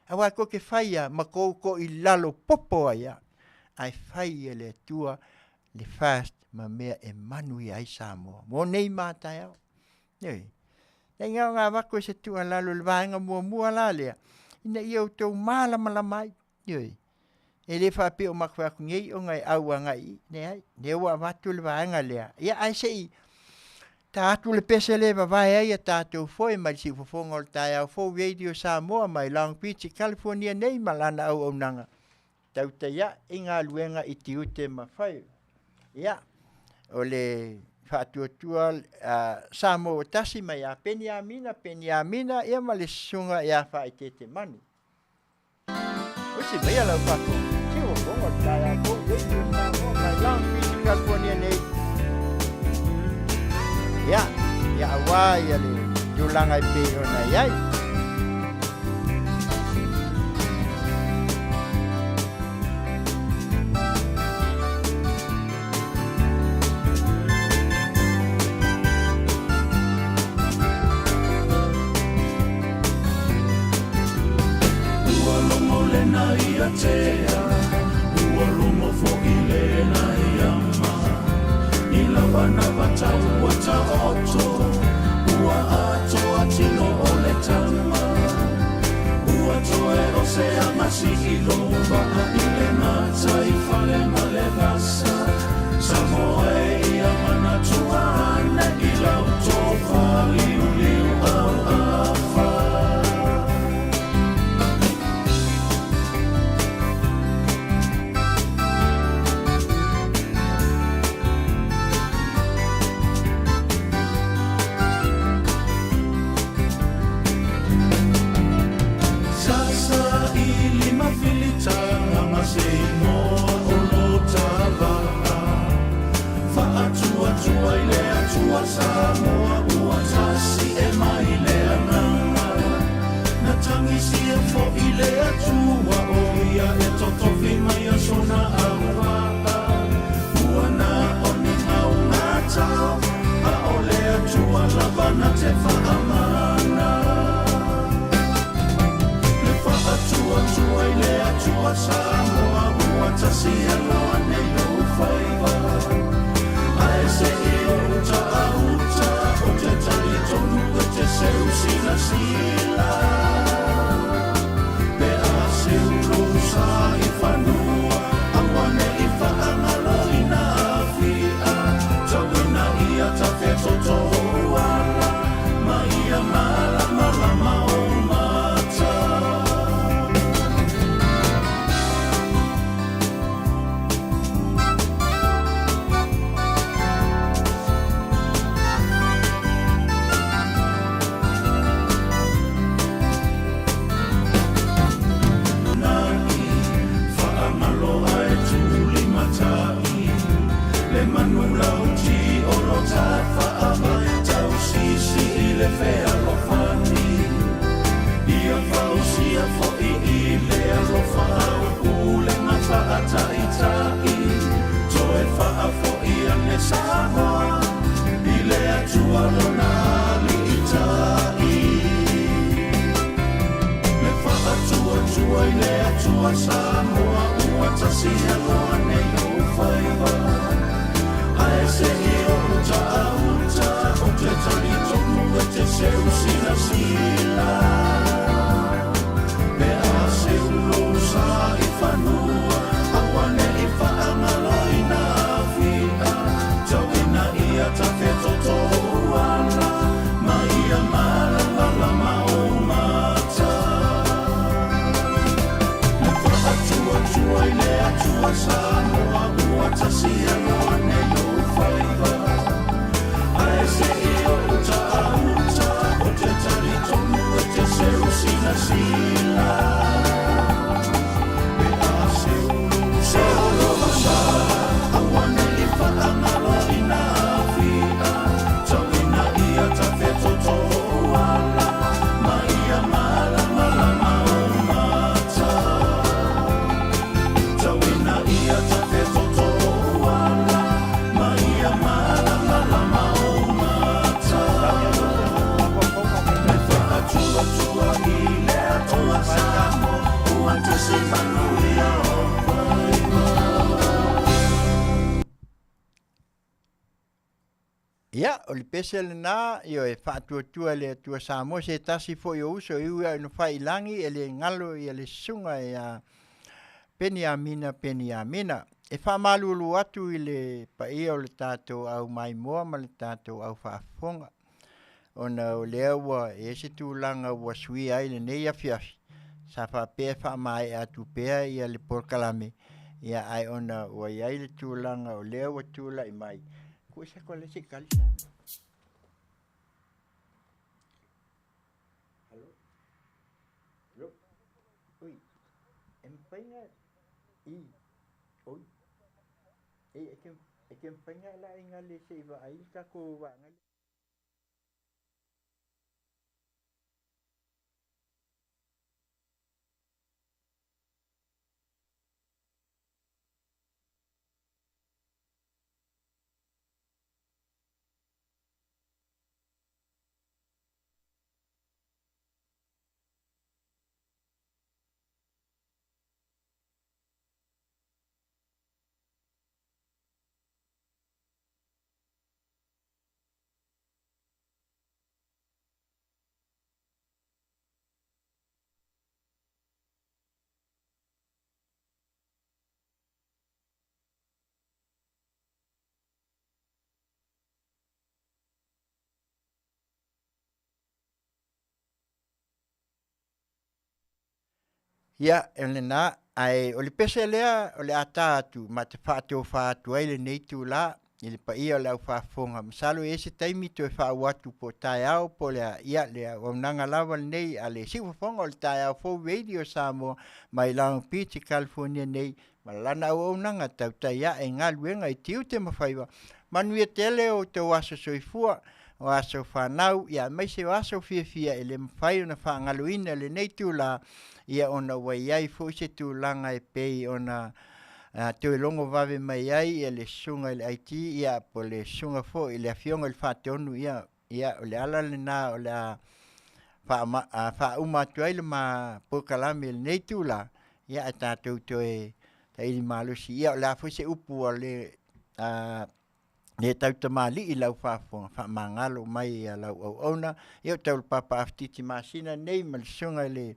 aua tou te fai lava ma tou toilalo popo ai lava, ae fai e le Atua le fast ma mea e manuia ai Samoa mo nei ma a taeao. Ioe. Leai na ona avatu e se tuualalo i le vaega muamua la lea, ina ia outou malamalama ai. Ioe. E le faapea o matou fai atu nei ona e au agai i i. Leai, lea ua avatu le vaega lea. Ia ae se i ta atu le pese lea e vavae ai a tatou foe mai le siufofoga o le taeao fou Radio Samoa mai Long Beach i California nei ma lana auaunaga tautai ae i galuega i tiute ma faiva. Ia, o le faatuatua uh, Samoa ua tasi mai ia Peniamina, Peniamina, ia ma le susuga ia Faaeteete Manu. Usi mai lau faafofoga. Siufofoga o le taeao fou Radio Samoa mai Long Beach i California nei. Ia, ia aua ia le tulaga e pei ona i ai. Ua logo lena ia tea, ua logo foi lena ia ma. I lava na vatau ua taoto, ua atoa tino o le tau. Atua Samoa ua tasi aloa nei ou faiva. Ae se i ou taauta, ou te talitonu e te seu silasila. Pe a seu lou sa i fanua, aua ne i faagaloina afia. Tau ina ia tafetoto ou ala, ma ia malamalama ou mata. Le faatuatua i le Atua Samoa ua tasi aloa nei ou faiva. Ae se i ou taauta, ou te talitonu e te seu silasila. Pe a seu lou seu lou sa, aua ne i faagaloina afia. Tau ina ia tafetoto ou ala, ma ia malamalama ou mata. Tau ina ia tafetoto ou ala, ma ia malamalama ou mata. Le faatuatua i le Atua Samoa ua tasi manuia ou faiva. Ia, o le pese lenā, ioe, faatuatua i le Atua Samoa, se tasi foi o uso e ui lava ina fai i lagi, e le galo ia le susuga ia Peniamina Peniamina. E faamalulu atu i le paia o le tatou au maimoa ma le tatou au faafofoga, ona o lea ua i ai se tulaga ua suia ai lenei afiafi, sa faapea e faamaea atu pea ia le polokalame, ia ae ona ua i ai le tulaga o lea ua tulai mai, Ia, o lenā, ae o le pese lea o le a ta atu ma te faatofa atu ai lenei itulā i le paia o le au faafofoga. Masalo e i ai se taimi toe faauu atu po o taeao po o le a, ia, le auaunaga lava lenei a le Siufofoga o le Taeao Fou Radio Samoa mai Long Beach i California nei ma lana auaunaga tautai ae i galuega i tiute ma faiva. Manuia tele o outou aso soifua, o aso fanau, ia aemaise o aso fiafia e le mafai ona faagaloina i lenei itula, ia ona ua i ai foi se tulaga e pei ona toe logo vave mai ai ia le susuga i le IT ia po o le susuga foi i le Afioga i le Faatonu, ia ia o le ala lena o le a faauma atu ai le ma polokalame i lenei itula, ia ae tatou toe taili malosi. Ia o le a foi se upu a le le tautamalii i lau faafofoga, faamagalo mai ia lau auauna. Ia o Taulapapa Afetiti Masina lenei ma le susuga i le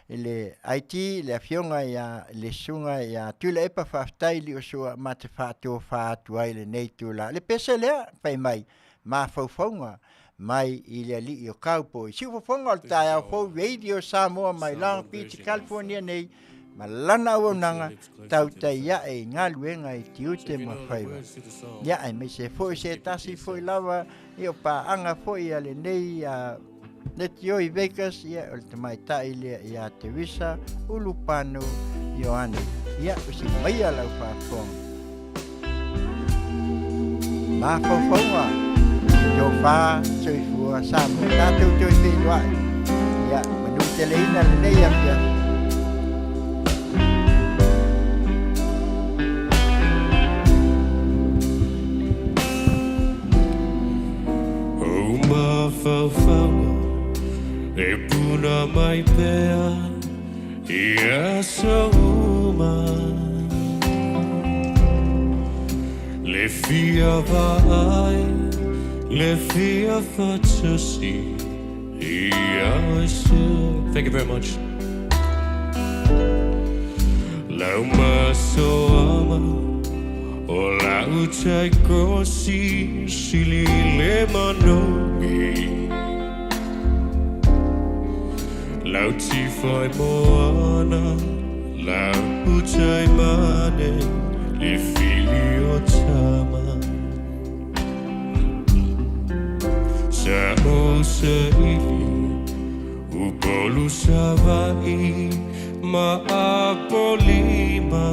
i le IT, le afioga ia le susuga ia Tuilaepa Faafetai Liosua ma te faatofa atu ai lenei itula. Le pese lea fai mai mafaufauga mai i le alii o Cowboy. Siufofoga o le taeao fou Radio Samoa mai Long Beach, California nei ma lana auaunaga tautai ae i galuega i tiute ma faiva. Ia aemaise foi se tasi foi lava ia o paaga foi a lenei a Letioi Vegas, ia o le tamaitai lea ia Teresa Ulupano Ioane. Ia o si maia lau faafofoga. Mafaufauga, tofa, soifua, Samoa, tatou toe feiloai. Ia, manuteleina lenei afiafi. Ou mafaufauga e puna mai pea i aso. fia vaai le fia faatasi ia oe. Thank you very much. Lau masoama o lau taikosi sili le manogi. Lau tifai moana, lau tai mane, le fili o tama. Sa o sa ili, Upolu Sava'i ma Apolima.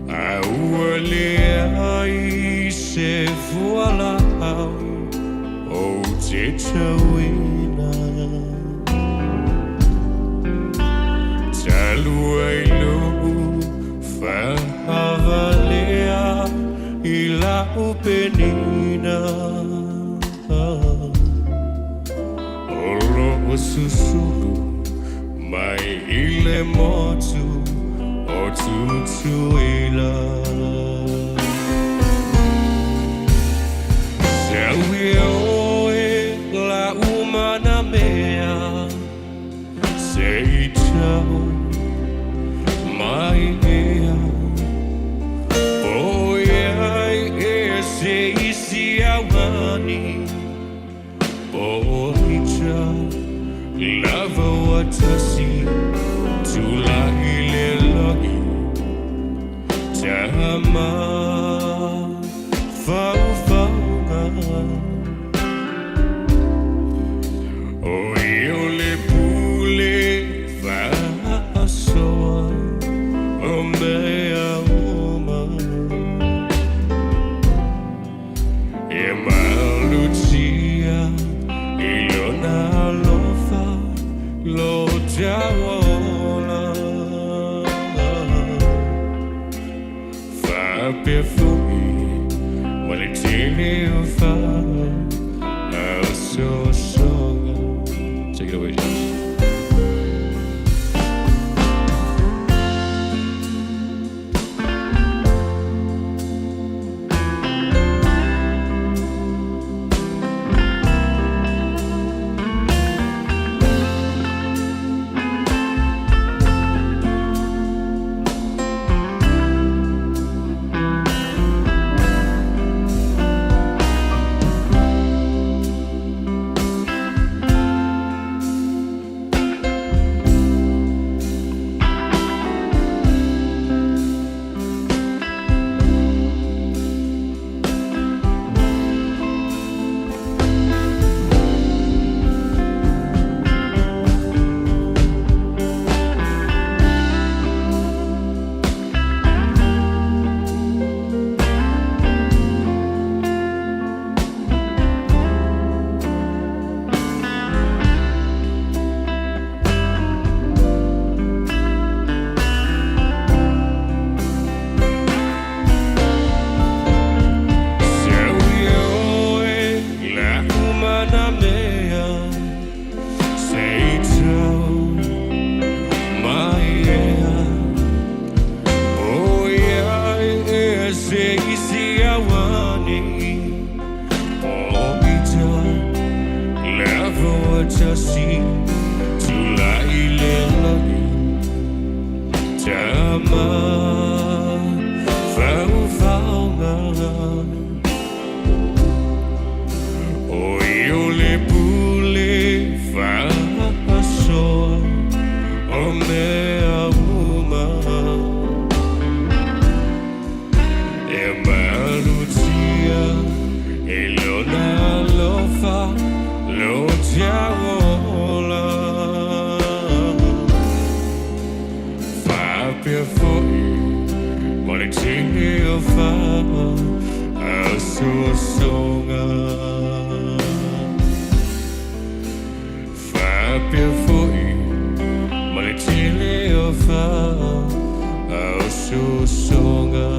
A ua leai se fualaau ou te tauina. Talu ai lo'u faavalea i la'u penina. O lo'o susulu mai i le motu o Tutuila. Sau ia oe la'u manamea se i tau mai ea. Po o i ai ea se isi auani po o ita lava ua tasi tula'i le lagi tama faufauga. O ia o le pule faasoa o mea uma. E malutia i lona alofa lo tauola. Faapea fo'i ma le tele o faaosoosoga. Take it away, James. Sau ia oe la'u manamea se i tau mai ea. Po o i ai ea se isi auani po o ita lava ua tasi tula'i le lagi tama faufauga. O ia o le pule faasoa o mea uma. E malutia i lona alofa lo tauola. Faapea fo'i ma le tele o faaosoosoga. Faapea fo'i ma le tele o faaosoosoga.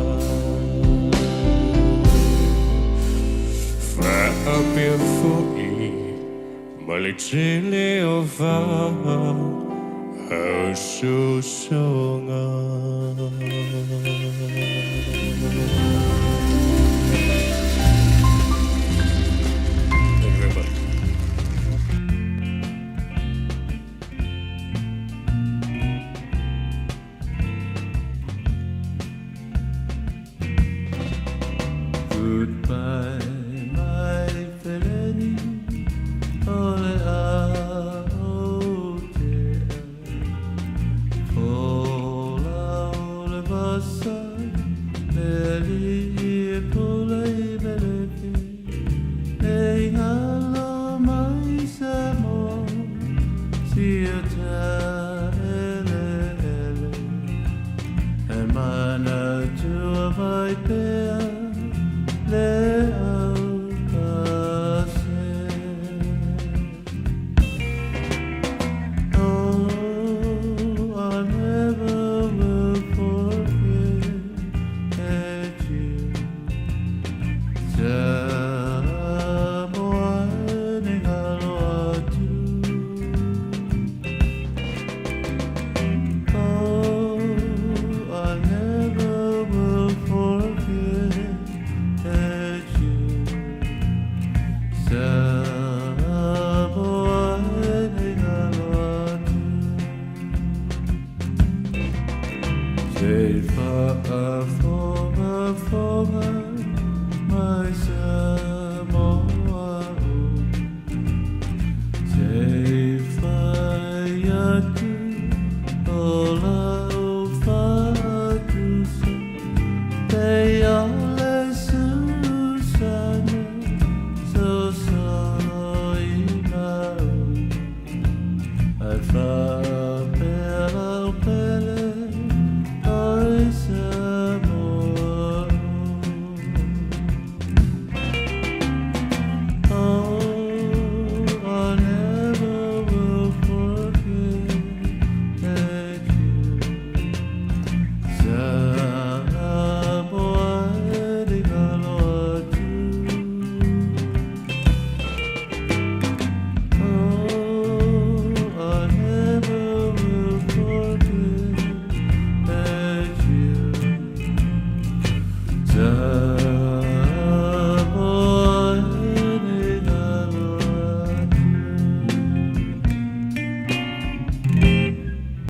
Faapea fo'i ma le tele o faaosoosoga. Goodbye, my feleni, o le a o te Fola o le vasa, le li e pula i melefi, e ngalo mai sa mo, si o ta ele ele, e mana tua vai pea, le au ka se. Oh, I never will forget you. Samoa ni ngalo atu. Oh, I never will forget you. Samoa ni ngalo atu. Se fa'afogafoga mai sa.